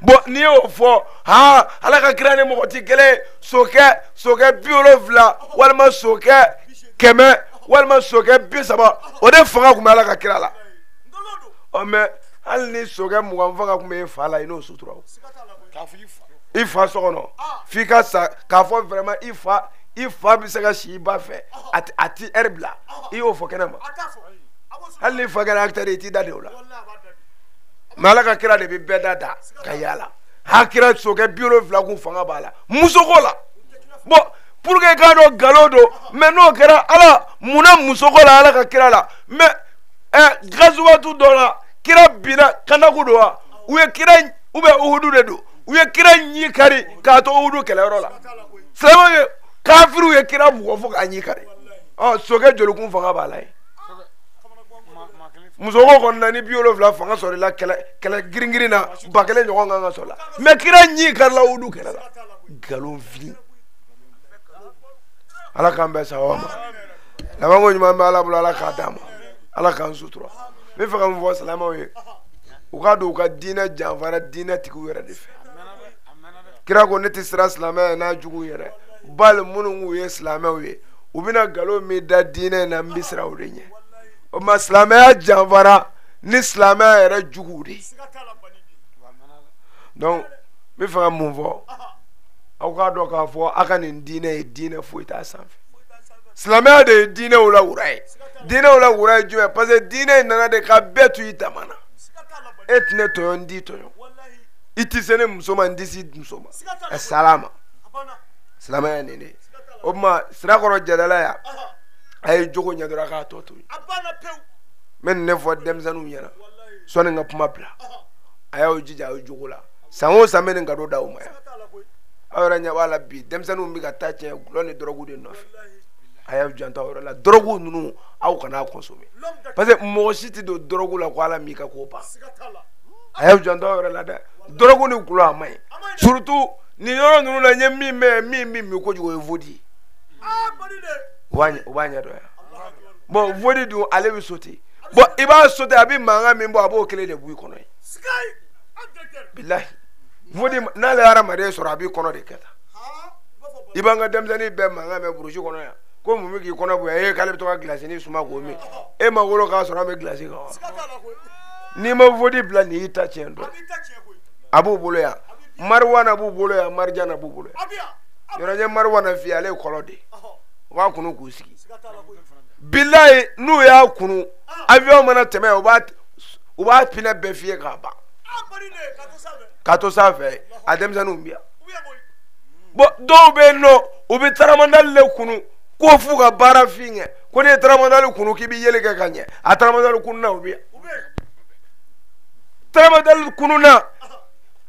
Bon n'i y'o fɔ han Ala ka kira ni mɔgɔ ti kelen sokɛ 70 walima sokɛ 100 walima sokɛ 30 o de fanga tun bɛ Ala ka kira la. Ɔ mais hali ni sokɛ 20 fanga tun bɛ e fa la i n'o sutura o. I fa so kɔnɔ f'i ka sa k'a fɔ vraiment i fa bɛ se ka si i ba fɛ a ti ɛri bila i y'o fɔ kɛnɛ ma. Hali ni fa kɛra acteur ye i t'i da de o la. Mais Ala ka kira de bɛ bɛɛ da ka yaala. Ha kira sokɛ 70 kun fanga b'a la musoko la. Bon pour que i k'a dɔn nkalon don mais n'o kɛra Ala munna musoko la Ala ka kira la mais gazuwatu dɔ la kira binna Kandaku don wa u ye kira ou bien Uhudu de don u ye kira ɲi kari k'a to Uhudu kɛlɛyɔrɔ la. Silamɛw ye kafiriw ye kira bugɔ fo k'a ɲi kari. Ɔ sokɛ joli kun fanga b'a la ye. Musoko kɔni na ni 70 fanga sɔrɔ la kɛlɛ girin-girin na 1000 ɲɔgɔn kan ka sɔrɔ la mais kira ɲi karila Uhudu kɛlɛ la. Nkalon fin. Ala k'an bɛn sababa ma. Labanko ɲuman bɛ Ala bolo Ala k'a d'an ma. Ala k'an sutura. N bɛ fɛ ka mun fɔ silamɛw ye u k'a dɔn u ka diinɛ janfara diinɛ tigiw yɛrɛ de fɛ. Kira ko ne tɛ siran silamɛya n'a jugu yɛrɛ bali minnu k'u ye silamɛw ye u bɛna nkalon min da diinɛ in na n bɛ siran o de ɲɛ. O ma silamɛya janfara ni silamɛya yɛrɛ juguw de ye. Donc n bɛ fɛ ka mun fɔ aw k'a dɔn k'a fɔ aw ka nin diinɛ ye diinɛ foyi t'a sanfɛ. Silamɛya de ye diinɛw la wura ye. Diinɛw la wura ye jumɛn parce que diinɛ in nana de ka bɛɛ to i dama na. E tɛ ne tɔɲɔ n t'i tɔɲɔ. I tɛ se ne muso ma n tɛ se muso ma. Ɛ salama. Silamɛya ye nin de ye. O tuma Sirakɔrɔ Jɛdala yan a ye jogo ɲɛ dɔrɔn a k'a tɔ to yen. N bɛ nin de fɔ denmisɛnninw ɲɛna sɔnni n ka kuma bila. A y'aw jija aw jogo la. San o san n bɛ nin cadeau d'aw ma yan. Aw yɛrɛ ɲɛ b'a la bi denmisɛnninw bɛ ka taa tiɲɛ gulɔ ni dɔrɔgu de nɔfɛ. A y'aw janto aw yɛrɛ la dɔrɔgu ninnu aw kana consommer parce que mɔgɔ si tɛ don dɔrɔgu la ko Ala m'i ka ko ban. A y'aw janto aw yɛrɛ la dɛ dɔrɔgu ni gulɔ a man ɲi surtout nin yɔrɔ ninnu la n ye min mɛn min bɛ min kojugu o ye vodi ye. U b'a ɲɛ dɔn yan. Bon vodi dun ale bɛ sauter bon i b'a sauter a bɛ mankan min bɔ a b'o kelen de bɔ i kɔnɔ ye. Bilahi vodi n'ale ye hadamaden sɔrɔ a b'i kɔnɔ de kɛ tan. I b'an ka denmisɛnnin bɛɛ mankan mɛn burusi kɔnɔ yan ko mun bɛ k'i kɔnɔ bonya e k'ale bɛ to ka gilasinin suma k'o min e ma wolo k'a sɔrɔ an bɛ gilasi kan wa n'i ma vodi bila nin y'i ta tiɲɛ dɔn. A b'u bolo yan mariwana b'u bolo yan marijana b'u bolo yan. Yɔrɔ n ye mariwana f'i ye ale ye kɔlɔ de ye u b'a kunu k'u sigi. Bilayi n'u y'a kunu avion mana tɛmɛ u b'a pinɛ bɛɛ f'i ye k'a ban k'a to sanfɛ a denmisɛnninw bɛ yan. Bon dɔw bɛ yen nɔ u bɛ taramandali de kunu ko f'u ka baara fin kɛ ko n'i ye taramandali kunu k'i bɛ yeli kɛ ka ɲɛ a taramandali kununa u bɛ yan. Taramandali kununa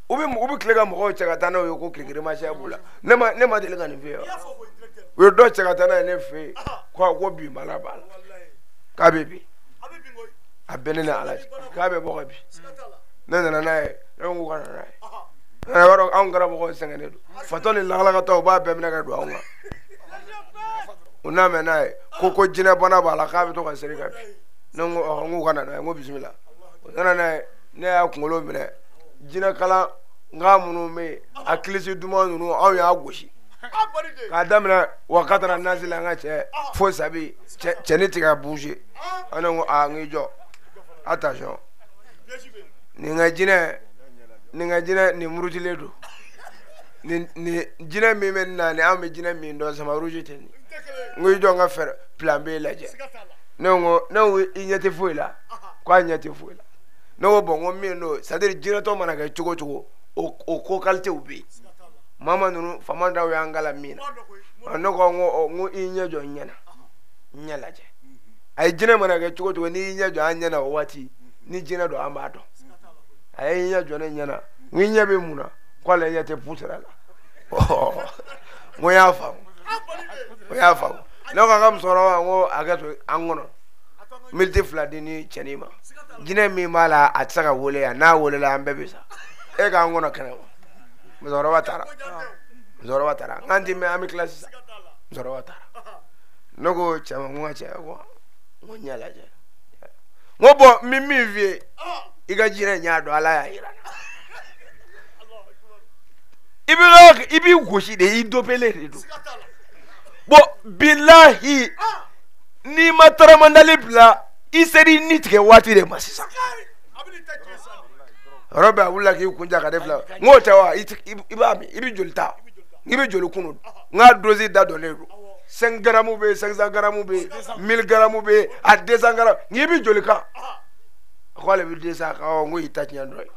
u bɛ tile ka mɔgɔw cɛ ka taa n'o ye ko kirikirimasiyɛn b'u la. Ne ma deli ka nin fɛ yen wa. U ye dɔ cɛ ka taa n'a ye ne fɛ yen ko binbala b'a la k'a bɛ bin a bɛ ne ni Ala cɛ k'a bɛ bɔ ka bin. Ne nana n'a ye ne ko k'u ka na n'a ye. I b'a dɔn anw karamɔgɔw sɛgɛnnen don fatɔ ni lakalakatɔ u b'a bɛɛ minɛ ka don anw kan. U n'a mɛn n'a ye ko jinɛbana b'a la k'a bɛ to ka seri ka bin. Ne ko ɔ n k'u ka na n'a ye n ko bisimila. U nana n'a ye ne y'a kunkolo minɛ jinɛkalan nka minnu bɛ yen a kilisi duman ninnu anw y'a gosi k'a daminɛ wa katara nasi la an ka cɛ fo sabi cɛnin tigɛ ka bouger. Ne ko aa n k'i jɔ attention nin ka jinɛ nin murutilen don nin jinɛ min bɛ nin na ni an bɛ jinɛ min dɔn sama rouge tɛ nin. N ko i jɔ n ka fɛɛrɛ plan B lajɛ. Ne ko i ɲɛ tɛ foyi la k'a ɲɛ tɛ foyi la. Ne ko bon n ko min don c'est à dire jinɛtɔ mana kɛ cogo o cogo o ko qualité bɛ yen. Mama ninnu faama daw y'an kalan min na. Ne ko n ko i ɲɛ jɔ n ɲɛ na n ɲɛ lajɛ. A ye jinɛ mana kɛ cogo o cogo n'i y'i ɲɛ jɔ an ɲɛ na o waati ni jinɛ don an b'a dɔn. A ye ɲɛ jɔ ne ɲɛ na n ko i ɲɛ bɛ mun na k'ale ɲɛ tɛ pusɛrɛ la. N ko n y'a faamu n y'a faamu. Ne ko a ka musokɔrɔba n ko hakɛ to an kɔnɔ militi 2 di ni cɛnin ma jinɛ min b'a la a tɛ se ka wele yan n'a welela an bɛɛ bɛ sa e k'an kɔnɔ kɛnɛ ma. Musokɔrɔba taara n k'an ti mɛn an bɛ tila sisan. Musokɔrɔba taara ne ko cɛ ma n ko n ka cɛ ko n ko ɲɛ lajɛ n ko bɔn n bɛ min f'i ye i ka jinɛ ɲɛ dɔn Ala y'a yira n na. I b'i gosi de i dopelen de don bon bilahi n'i ma taramandali bila i ser'i ni tigɛ waati de ma sisan yɔrɔ bɛɛ a wulila k'i kun ja ka ne bila n k'o tɛ wa i b'a min i bɛ joli ta i bɛ joli kunu n k'a dosi da dɔnnen don 5 grammes bɛ yen 500 grammes bɛ yen 1000 grammes bɛ yen a 200 grammes n k'i bɛ joli kan a ko ale bɛ 200 kan ɔ n ko y'i ta tiɲɛ dɔ ye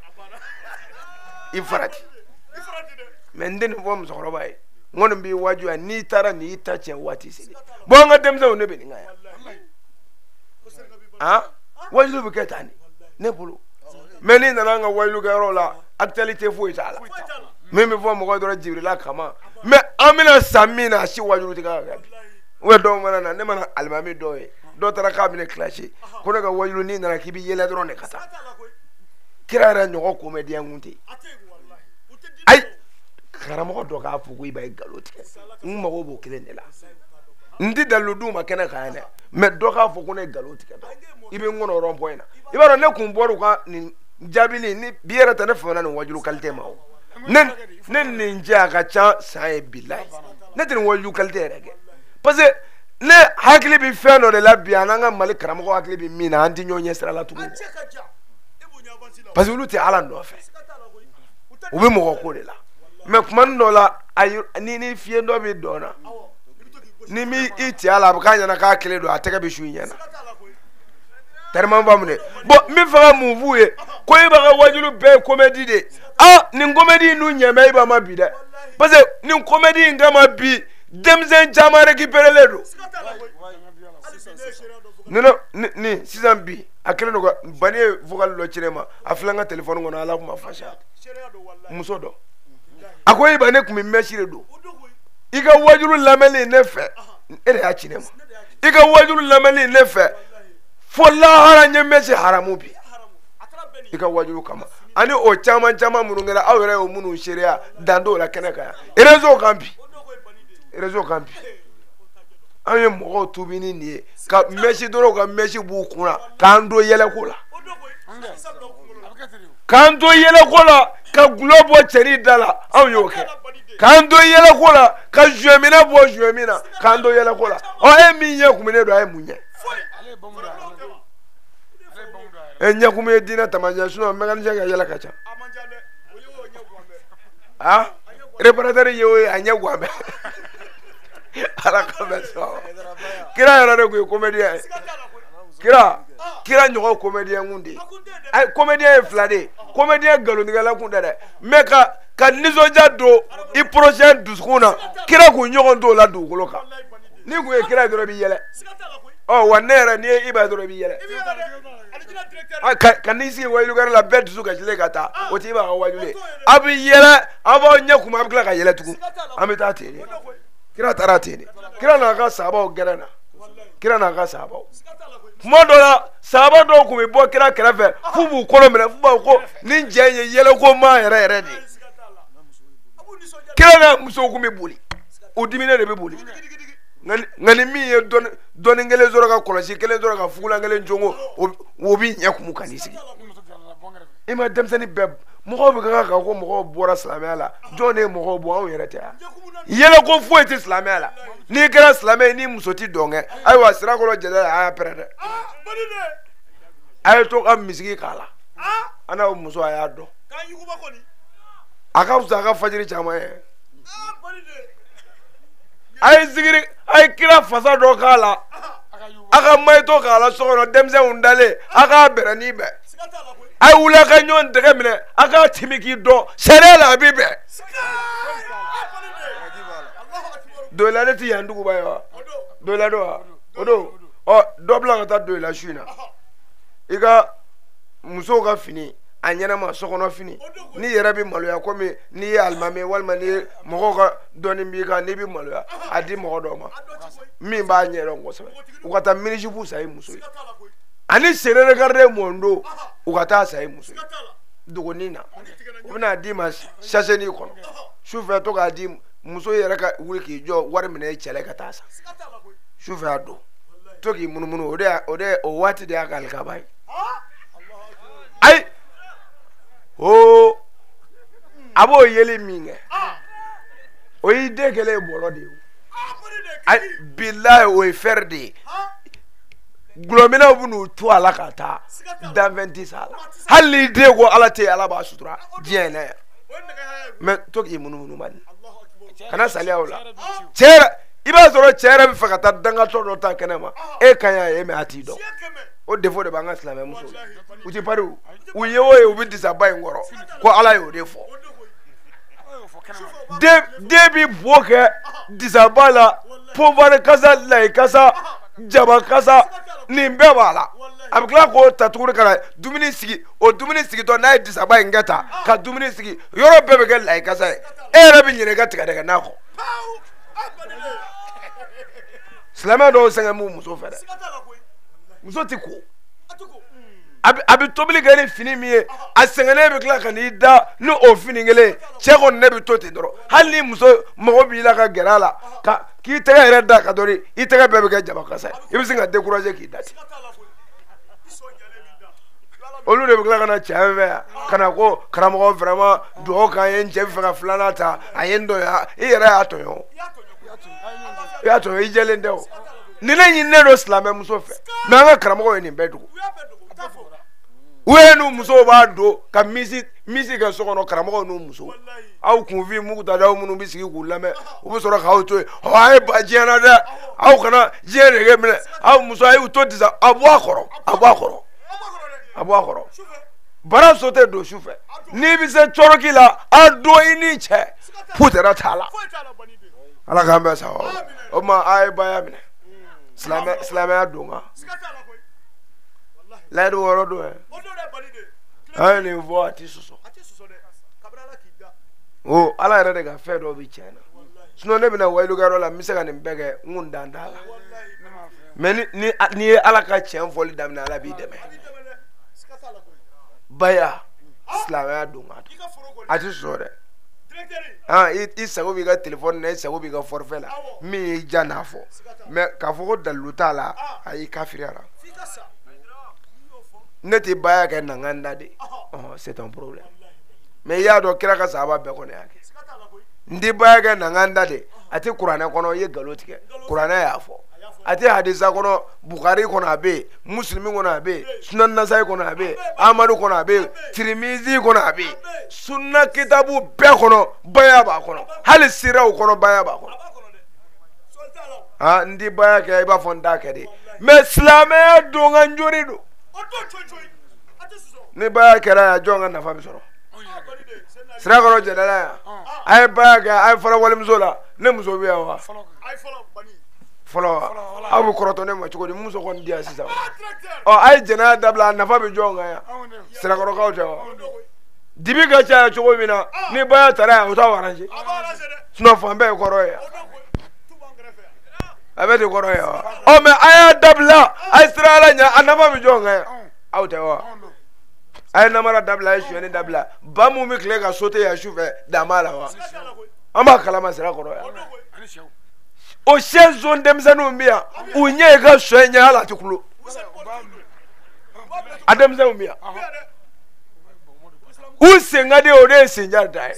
i farati mɛ n tɛ nin fɔ musokɔrɔba ye n kɔni b'i wajuya n'i taara nin y'i ta tiɲɛ waati seli bon an ka denmisɛnw ne bɛ nin kan yan han wajulu bɛ kɛ tan de ne bolo mɛ n'i nana an ka wajulu kɛyɔrɔ la actualité foyi t'a la min bɛ fɔ mɔgɔ ye dɔrɔn Jibirila kama mɛ an bɛna san min na a si wajulu tɛ kan ka kɛ bi ou bien dɔw mana na ne mana alimami dɔw ye dɔw taara k'a bɛ ne kilasi ko ne ka wajulu n'i nana k'i bɛ yɛlɛ dɔrɔn de ka taa kira yɛrɛ ɲɔgɔn comédien kun tɛ yen ayi karamɔgɔ dɔ k'a fɔ ko i b'a ye nkalon tigɛ n mago b'o kelen de la n tɛ dalilu d'u ma kɛnɛ kan yan dɛ mɛ dɔ k'a fɔ ko ne ye nkalon tigɛ dɔrɔn i bɛ n kɔnɔ rond point na i b'a dɔn ne kun bɔra u ka nin jaabili ni bi yɛrɛ tɛ ne famana nin wajulu qualité ma o ne nin cɛ a ka ca san ye bilayi ne tɛ nin wajulu qualité yɛrɛ kɛ parce que ne hakili bɛ fɛn dɔ de la bi an n'an ka Mali karamɔgɔ hakili bɛ min na an tɛ ɲɔgɔn ɲɛ sira la tuguni parce que olu tɛ Ala nɔfɛ u bɛ mɔgɔ ko de la mɛ kuma dɔ la ni fiɲɛ dɔ bɛ dɔn na ni mi i cɛ a la a bɛ k'a ɲɛna k'a kelen don a tɛgɛ bɛ su i ɲɛna tellement ba minɛ bon n bɛ fɛ ka mun f'u ye ko e b'a ka wajulu bɛɛ ye comédie de ye ah nin comédie in dun ɲɛmɛ e b'a ma bi dɛ parce que nin comédie in kama bi denmisɛn caman récupéré don ni sisan bi a kɛlen don ka bani ye vocal dɔ ci ne ma a filɛ n ka téléphone kɔnɔ ala kuma fasa muso dɔ a ko e ba ne tun bɛ mɛsi de don i ka wajulu lamɛnni ne fɛ e de y'a ci ne ma i ka wajulu lamɛnni ne fɛ fo lahara n ye mɛsi haramu bi i ka wajulu kama ani o caman caman minnu kɛra aw yɛrɛ y'o minnu seereya dan t'o la kɛnɛ kan yan réseau kan bi réseau kan bi an ye mɔgɔw tubi ni nin ye ka mɛsi dɔrɔn ka mɛsi b'u kun na k'an to yɛlɛko la k'an to yɛlɛko la ka gulɔ bɔ cɛnin da la anw y'o kɛ k'an to yɛlɛko la ka zuwɛminɛ bɔ zuwɛmin na k'an to yɛlɛko la ɔ e min ɲɛ kuminen don a ye mun ɲɛ e ɲɛkumu ye diinɛ taamasiyɛn sinon mécanicien ka yɛlɛ ka ca ah réparateur ye o ye a ɲɛ guwan bɛɛ ala ka bɛn sɔn kira yɛrɛ de tun ye comédien ye kira ɲɔgɔn comédien kun de ye ayi comédien ye fila de ye comédien nkalontigɛla kun tɛ dɛ mais ka nisɔndiya don i prochain dusukun na kira kun ɲɔgɔn t'o la dugukolo kan n'i kun ye kira ye dɔrɔn i b'i yɛlɛ ɔ wa ne yɛrɛ n'i ye i b'a ye dɔrɔn i b'i yɛlɛ ka n'i sigi wajulukɛyɔrɔ la bɛɛ dusu kasilen ka taa o t'i b'a ka wajulu ye a bɛ yɛlɛ a b'aw ɲɛ kumu a bɛ tila ka yɛlɛ tugun an bɛ taa ten de kira taara ten de kira n'a ka sahabaw gɛrɛ na kira n'a ka sahabaw kuma dɔ la sahaba dɔw tun bɛ bɔ kira kɛrɛfɛ f'u b'u kɔnɔ minɛ f'u b'a fɔ ko nin cɛ in ye yɛlɛko maa yɛrɛ yɛrɛ de ye kira n'a musow tun bɛ boli u diminen de bɛ boli nka ni min ye dɔɔnin kelen sɔrɔ ka kɔlɔsi kelen sɔrɔ ka fugulan kelen jongo o b'i ɲɛ kumu ka n'i sigi i ma denmisɛnnin bɛɛ mɔgɔw bɛ kan ka ko mɔgɔw bɔra silamɛya la jɔn de ye mɔgɔw bɔ anw yɛrɛ tɛ yan yɛlɛko foyi tɛ silamɛya la n'i kɛra silamɛ ye n'i muso ti dɔn kɛ ayiwa Sirakɔrɔ jɛnɛ a y'a pɛrɛn dɛ a ye to ka misigi k'a la an n'aw muso a y'a dɔn a ka fisa a ka fajiri caman ye a ye zikiri a ye kira fasa dɔ k'a la a ka mayito k'a la so kɔnɔ denmisɛnw dalen a k'a bɛrɛnin bɛn a ye wuli a ka ɲɔgɔn tɛgɛ minɛ a k'a timi k'i dɔn sariya la a bɛ bɛn Doyila ne ti yan duguba ye wa Doyila don wa o don ɔ dɔ bila ka taa Doyila su in na i ka musow ka fini a ɲɛnama sokɔnɔ fini n'i yɛrɛ bɛ maloya komi n'i ye alimami walima n'i ye mɔgɔw ka dɔnni b'i kan n'i bɛ maloya a di mɔgɔ dɔw ma min b'a ɲɛdɔn kosɛbɛ u ka taa minijupu san i muso ye ani serré regardez mon dos u ka taa san i muso ye dogonin na u bɛna d'i ma sachet kɔnɔ sufɛ to k'a di muso yɛrɛ ka wuli k'i jɔ wari minɛ i cɛ la ka taa san sufɛ a don to k'i munumunu o waati de y'a ka alikaba ye ayi o a b'o yeli min kɛ O y'i den kɛlen ye bɔlɔ de ye bilayi o ye fɛrɛ de ye gulɔminaw bɛ n'u to a la ka taa danfɛn tɛ s'a la hali n'i den ko ala tɛ yen ala b'a sutura diɲɛ in na yan mɛ to k'i munumunu bani kana saliya o la cɛ yɛrɛ i b'a sɔrɔ cɛ yɛrɛ bɛ fɛ ka taa dangatɔ dɔ ta kɛnɛ ma e ka ɲi a ye mɛ a t'i dɔn o défaut de b'an ka silamɛmusow la u ti pari u ye o ye u bɛ disaba in kɔrɔ ko ala y'o de fɔ den bi bo kɛ disaba la pɔnfari kasa layi kasa jaba kasa nin bɛɛ b'a la a bɛ tila k'o ta tuguni ka na dumuni sigi o dumuni sigitɔ n'a ye disaba in kɛ tan ka dumuni sigi yɔrɔ bɛɛ bɛ kɛ layi kasa ye e yɛrɛ bɛ ɲinɛ i ka tigadɛgɛ na kɔ silamɛ dɔw sɛgɛn b'u muso fɛ dɛ muso ti ko a bɛ tobili kɛ ni fini min ye a sɛgɛnnen bɛ tila ka n'i da ni o fini kelen cɛ kɔni ne bɛ to ten dɔrɔn hali ni muso mago b'i la ka gɛrɛ a la ka k'i tɛgɛ yɛrɛ da ka dɔɔni i tɛgɛ bɛɛ bɛ kɛ jabakasa ye i bɛ sin ka décourager k'i da ten olu de bɛ tila ka na cɛ fɛ yan ka na ko karamɔgɔ vraiment dugawu k'an ye n cɛ bɛ fɛ ka filanan ta a ye n tɔɲɔ i yɛrɛ y'a tɔɲɔ i y'a tɔɲɔ i jɛlen tɛ o ni ne ɲininen don silamɛmuso fɛ mɛ an ka karamɔgɔw ye nin bɛɛ dogo u yɛrɛ n'u musow b'a don ka misi kɛ so kɔnɔ karamɔgɔw n'u musow aw kunfin mugu ta aw minnu bɛ sigi k'u lamɛn u bɛ sɔrɔ k'aw to yen ɔ a ye ba diɲɛ na dɛ aw kana diɲɛ nege minɛ aw muso a y'u to disa a bɔ a kɔrɔ a bɔ a kɔrɔ a bɔ a kɔrɔ bara so tɛ don su fɛ n'i bɛ se cɔrɔki la a don i ni cɛ putɛrɛ t'a la ala k'an bɛn sababu o tuma a ye baya minɛ silamɛya don kan layidu wɔɔrɔ don yɛ an ye nin fɔ a ti sɔsɔ o ala yɛrɛ de ka fɛn dɔw bɛ tiɲɛ na sinon ne bɛna wayilukɛyɔrɔ la n bɛ se ka nin bɛɛ kɛ n kun dan t'a la mɛ n'i ye ala ka tiɲɛ fɔli daminɛ ala b'i dɛmɛ baya silamɛya don kan a ti sɔsɔ dɛ i sago b'i ka telefɔni na i sago b'i ka forfait la min y'i ja n'a fɔ mɛ k'a fɔ ko dalilu t'a la a y'i kafiriyara ne tɛ baya kɛ nangan da de c'est un problème mais i y'a dɔn kira ka sahaba bɛɛ kɔni y'a kɛ n tɛ baya kɛ nangan da de a tɛ kuranɛ kɔnɔ i ye nkalon tigɛ kuranɛ y'a fɔ a tɛ hadisa kɔnɔ bukari kɔnɔ a bɛ yen muslimi kɔnɔ a bɛ yen sunan nasayi kɔnɔ a bɛ yen amadu kɔnɔ a bɛ yen tirimizi kɔnɔ a bɛ yen sunna kitabu bɛɛ kɔnɔ baya b'a kɔnɔ hali siraw kɔnɔ baya b'a kɔnɔ n tɛ baya kɛ i b'a fɔ n t'a kɛ de mɛ silamɛya don ka njori don ni baya kɛra yan jɔn ka nafa bɛ sɔrɔ sirakɔrɔ jɛdala yan a ye baya kɛ a ye fara walimuso la ne muso bɛ yan wa fɔlɔ aw bɛ kɔrɔtɔ ne ma cogo di muso kɔni di yan sisan ɔ a ye jɛnɛya dabila a nafa bɛ jɔn kan yan sirakɔrɔkaw tɛ wa dibi ka caya cogo min na ni baya taara yan o t'aw arrange sinon fan bɛɛ ye kɔrɔ ye yan a bɛ di kɔrɔ ye wa ɔ mɛ a y'a dabila a ye sira ala ɲɛ a nafa bɛ jɔn kan yan aw tɛ wa a ye namara dabila a ye sonyɛni dabila ba mun bɛ tile ka sote yan su fɛ dan b'a la wa an b'a kalama sira kɔrɔ yan o sɛ zon denmisɛnninw bɛ yan u ɲɛ ye ka sɔ in ɲɛ hali a tɛ kulo a denmisɛnninw bɛ yan u sen ka di o de ye senja da ye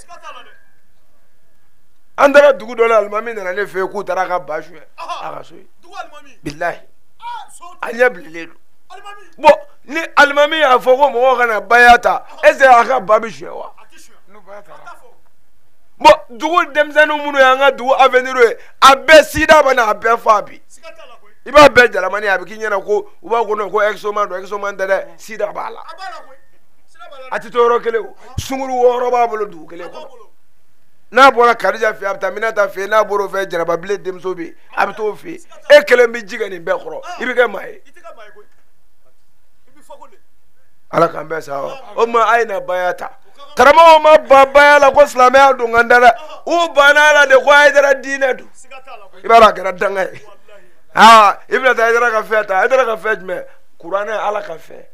an taara dugu dɔ la alimami nana ne fɛ yen k'u taara a ka ba suɲɛ a ka so ye bilahi a ɲɛ bilennen don bon ni alimami y'a fɔ ko mɔgɔw kana baya ta est ce que a ka ba bɛ suɲɛ wa bon dugu denmisɛnnin minnu y'an ka dugu avenir ye a bɛɛ sida bɛ na a bɛɛ fa bi i b'a bɛɛ jalamani a bɛ k'i ɲɛna ko u b'a ko ko exoman don exoman tɛ dɛ sida b'a la a tɛ to yɔrɔ kelen o sunkuru wɔɔrɔ b'a bolo dugu kelen kɔnɔ n'a bɔra Kadija fɛ yen a bɛ taa Minata fɛ yen n'a bɔra o fɛ Jarababilen denmuso bɛ yen a bɛ t'o fɛ yen e kelen bɛ ji kɛ nin bɛɛ kɔrɔ i bɛ kɛ maa ye ala k'an bɛɛ sa o tuma a ye na baya ta karamɔgɔw ma ban baya la ko silamɛya don ka da dɛ u banna la de ko Hayidara diinɛ don i b'a dɔn a kɛra danga ye aa i bɛna taa Hayidara ka fɛn ta Hayidara ka fɛn jumɛn kuranɛ ala ka fɛn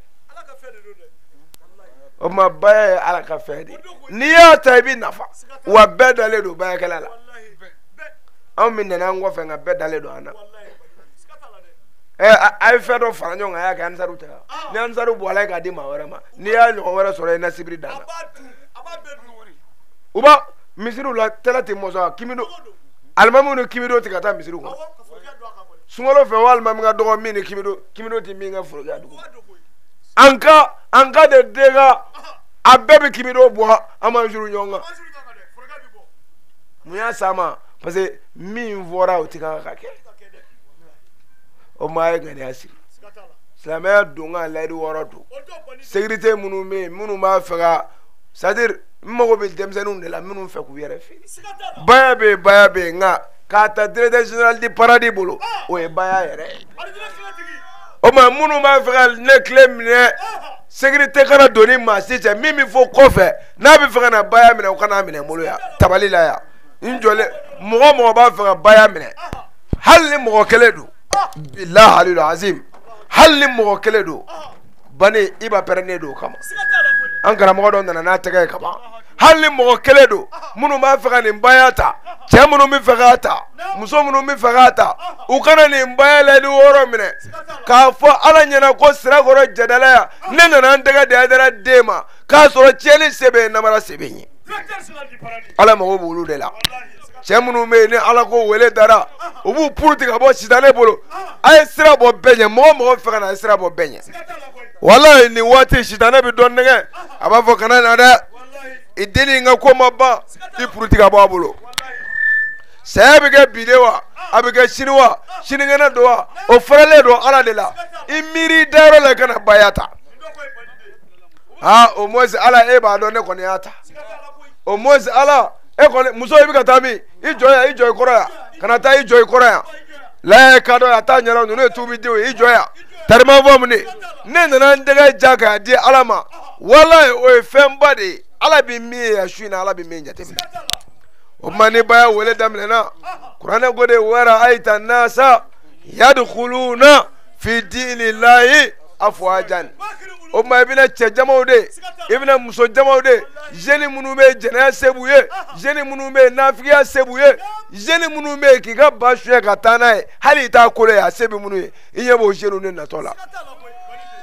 o tuma baya ye ala ka fɛn de ye n'i y'a ta i bɛ nafa wa bɛɛ dalen don bayakɛla la anw min nana an kɔfɛ nka bɛɛ dalen don an na a ye fɛn dɔ fara ɲɔgɔn kan a y'a kɛ ansaru tɛ wa ni ansaru bɔra ye k'a di maa wɛrɛ ma n'i y'a ɲɔgɔn wɛrɛ sɔrɔ i na sibiri dan na u b'a Misiriw la tɛlɛ tɛ mɔsɔn kimido alimamiw ni kimido tɛ ka taa misiriw kɔnɔ sunkalo fɛ o alimami ka dɔgɔ min ni kimido kimido tɛ min ka forokɛya dugu en cas de dégâts a bɛɛ bɛ kimido bɔ an b'an juru ɲɔgɔn kan mun y'a s'a ma parce que min fɔra o tɛ kan ka kɛ o ma a ye ŋaniya siri silamɛya don ka layidu wɔɔrɔ don sécurité minnu bɛ yen minnu b'a fɛ ka c'est à dire n mago bɛ denmisɛnninw de la minnu fɛ k'u yɛrɛ feere baya bɛ yen baya bɛ yen nka k'a ta directeur général du paradis bolo o ye baya yɛrɛ ye o ma minnu b'a fɛ ka ne tile minɛ sécurité kana don ni maa si cɛ min bɛ fɔ kɔfɛ n'a bɛ fɛ ka na baya minɛ o kana minɛ n bolo yan tabali la yan n jɔlen mɔgɔ mɔgɔ b'a fɛ ka baya minɛ hali ni mɔgɔ kelen don bilahi alil azim hali ni mɔgɔ kelen don bani i b'a pɛrɛn don o kama an karamɔgɔ dɔ nana n'a tɛgɛ ye kaban hali ni mɔgɔ kelen don minnu b'a fɛ ka nin baya ta cɛ minnu bɛ fɛ k'a ta muso minnu bɛ fɛ k'a ta u kana nin baya layidu wɔɔrɔ minɛ k'a fɔ ala ɲɛna ko Sirakɔrɔ Jɛdala yan ne nana n tɛgɛ di Hayidara den ma k'a sɔrɔ tiɲɛni se bɛ yen namara se bɛ n ye ala mago b'olu de la cɛ minnu bɛ yen ni ala ko wele dara u b'u puruti ka bɔ sitanɛ bolo a ye sira bɔ bɛɛ ɲɛ mɔgɔ mɔgɔ fɛ ka na a ye sira bɔ bɛɛ ɲɛ walayi nin waati sitanɛ bɛ dɔ nɛgɛ a b'a fɔ kana na dɛ i denni ka ko ma ban i puruti ka bɔ a bolo saya bɛ kɛ bi de wa a bɛ kɛ sini wa sinikɛnɛ don wa o faralen don ala de la i miiri dayɔrɔ la i kana baya ta aa au moins ala e b'a dɔn ne kɔni y'a ta au moins ala e kɔni muso i bɛ ka taa min i jɔ yan i jɔ i kɔrɔ yan kana taa i jɔ i kɔrɔ yan laya ka dɔn a t'a ɲɛna ninnu ye tuubidenw ye i jɔ yan tarima fɔ mun de ne nana n tɛgɛ ja k'a di ala ma walayi o ye fɛnba de ye ala bɛ min ye yan su in na ala bɛ min jateminɛ o tuma ni baya wele daminɛna kuranɛ ko de wara ayita nasa yadkhuluna fi dinillahi afwajan o tuma i bɛna cɛ jamaw de i bɛna muso jamaw de jeunes minnu bɛ yen jɛnɛya se b'u ye jeunes minnu bɛ yen nafigiya se b'u ye jeunes minnu bɛ yen k'i ka ba suɲɛ ka taa n'a ye hali i t'a kolo ye a se bɛ minnu ye i ɲɛ b'o jeunes de natɔ la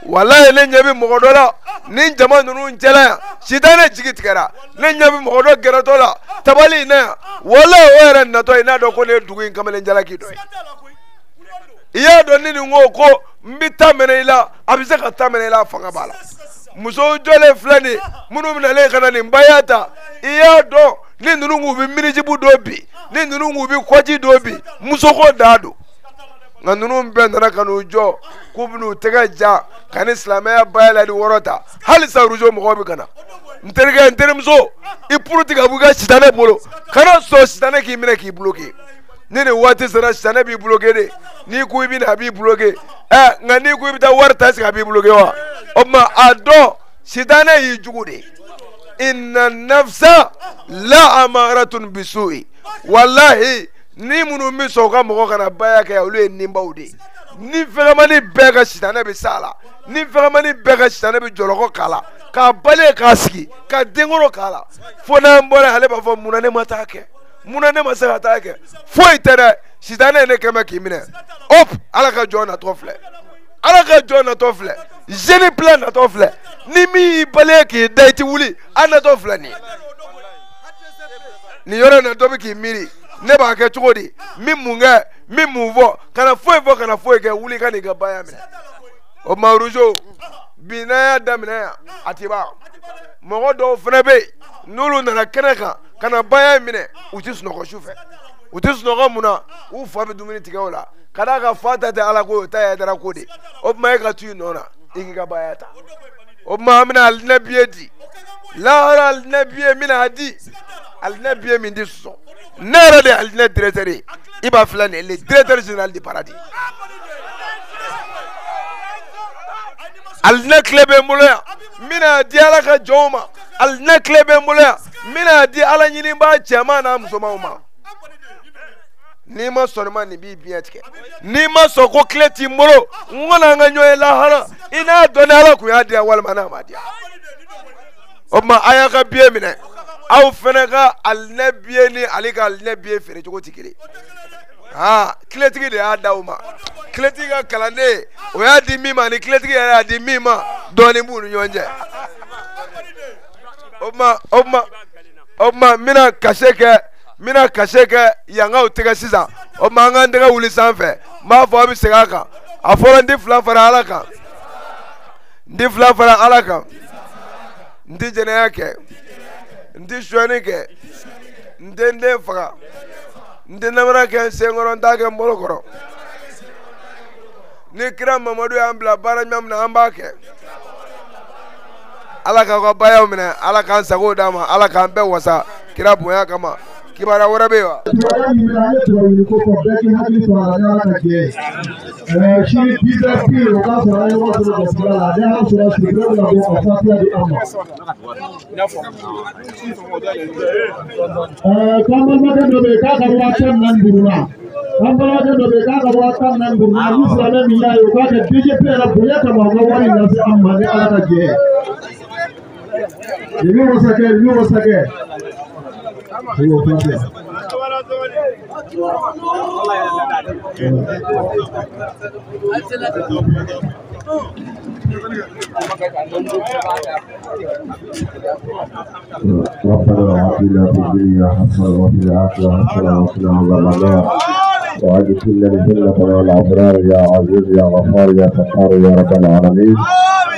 walayi ne ɲɛ bɛ mɔgɔ dɔ la ni jama ninnu cɛla yan sitanɛ jigi tigɛra ne ɲɛ bɛ mɔgɔ dɔ gɛrɛtɔ la tabali in na yan walayi o yɛrɛ natɔ ye n'a dɔn ko ne ye dugu in kamalen jalaki dɔ ye i y'a dɔn ni nin ko ko n bɛ ta minɛ i la a bɛ se ka ta minɛ i la a fanga b'a la musow jɔlen filɛ nin minnu bɛnalen ka na nin baya ta i y'a dɔn ni ninnu k'u bɛ minijibu don bi ni ninnu k'u bɛ kɔji don bi musoko dan don nka ninnu bɛɛ nana ka n'u jɔ k'u bɛn'u tɛgɛ ja ka ni silamɛya baya layidu wɔɔrɔ ta halisa rujo mɔgɔw bɛ ka na n terikɛ n terimuso i puruti ka bɔ i ka sitanɛ bolo kana sɔn sitanɛ k'i minɛ k'i bloqué ni nin waati sera sitanɛ b'i bloqué de n'i ko i bɛ na a b'i bloqué ɛ nka n'i ko i bɛ taa wari ta est-ce que a b'i bloqué wa o tuma a dɔn sitanɛ y'i jugu de inna nafsa la amaratun bisu'i walahi ni minnu bɛ sɔn u ka mɔgɔ kana baya kɛ olu ye ninbaw de ye ni fɛgɛmani bɛɛ ka sitanɛ bɛ s'a la ni fɛgɛmani bɛɛ ka sitanɛ bɛ jɔlɔkɔ k'a la k'a balen k'a sigi ka denkoro k'a la fo n'an bɔra ale b'a fɔ munna ne ma taa kɛ munna ne ma se ka taa kɛ foyi tɛ dɛ sitanɛ ye ne kɛmɛ k'i minɛ hop ala ka jɔn natɔ filɛ ala ka jɔn natɔ filɛ jeune plein natɔ filɛ ni min y'i balen k'i da i ti wuli a natɔ filɛ nin ye nin yɔrɔ in na dɔ bɛ k'i miiri ne b'a kɛ cogo di n bɛ mun kɛ n bɛ mun fɔ kana foyi fɔ kana foyi kɛ wuli ka n'i ka baya minɛ o ma rujo bi n'an y'a daminɛ yan a ti ban mɔgɔ dɔw fana bɛ yen n'olu nana kɛnɛ kan ka na baya minɛ u ti sunɔgɔ su fɛ u ti sunɔgɔ mun na u fa bɛ dumuni tigɛ o la ka d'a kan fa ta tɛ ala ko ye o ta ye Hayidara ko de o tuma e ka to i nɔ na i k'i ka baya ta o tuma an bɛna alijinɛ biye di lahara alijinɛ biye n bɛna a di alijinɛ biye min ti sɔsɔ ne yɛrɛ de ye alijinɛ directeur ye i b'a filɛ nin ye le directeur général du paradis alijinɛ tile bɛ n bolo yan n bɛna di ala ka jɔnw ma alijinɛ tile bɛ n bolo yan n bɛna di ala ɲinibaa cɛman n'a musomanw ma n'i ma sɔn nin ma nin b'i biɲɛ tigɛ n'i ma sɔn ko tile t'i bolo n kɔni an ka ɲɔgɔn ye lahara i n'a dɔn ni ala kun y'a di yan walima n'a ma di yan o tuma a y'a ka biye minɛ aw fana ka alijinɛ biye ni ale ka alijinɛ biye feere cogo tɛ kelen aa tiletigi de y'a d'aw ma tiletigi ka kalanden o y'a di min ma ani tiletigi yɛrɛ y'a di min ma dɔɔnin b'u ni ɲɔgɔn cɛ o tuma O tuma n bɛna kase kɛ n bɛna kase kɛ yankaw tɛgɛ sisan. O tuma an k'an tɛgɛ wuli sanfɛ n b'a fɔ a bɛ segin a kan. A fɔra n tɛ fila fara Ala kan. N tɛ fila fara Ala kan. N tɛ jɛnɛya kɛ. N tɛ sonyani kɛ. N tɛ n den faga. N tɛ namara kɛ n senkɔrɔ n t'a kɛ n bolo kɔrɔ. Ni kira Mamadu y'an bila baara ɲuman min na an b'a kɛ. Ala k'aw ka bayaw minɛ, Ala k'an sago d'a ma, Ala k'an bɛɛ wasa kira bonya kama. Kibaruya wɛrɛ bɛ yen wa? Kibaruya min bɛ an ye tubabu ɲini ko fɔ bɛɛ k'i hakili to a la ni Ala ka jɛ ye. Sini 10 heures pile o k'a sɔrɔ an ye ɲɔgɔn sɔrɔ garisɛgɛ la ni Ala sɔnna sirifɛn bɛna bɔ ka fatiya di an ma. K'an balimakɛ dɔ bɛ yen k'a ka 15,000 na. An balimakɛ dɔ bɛ yen k'a ka 15,000 na ni silamɛ min y'a ye o k'a kɛ DGP yɛrɛ bonya kama o ka wari in lase an ma ni Ala ka jɛ ye. I wasakɛ i wasakɛ. ربنا آتنا في الدنيا حسنة وفي الآخرة حسنة وقنا عذاب النار وأدخلنا الجنة مع الأبرار يا عزيز يا غفار يا ستار يا رب العالمين.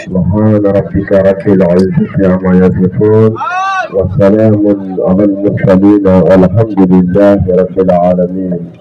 سبحان ربك رب العزة عما يصفون وسلام على المرسلين والحمد لله رب العالمين.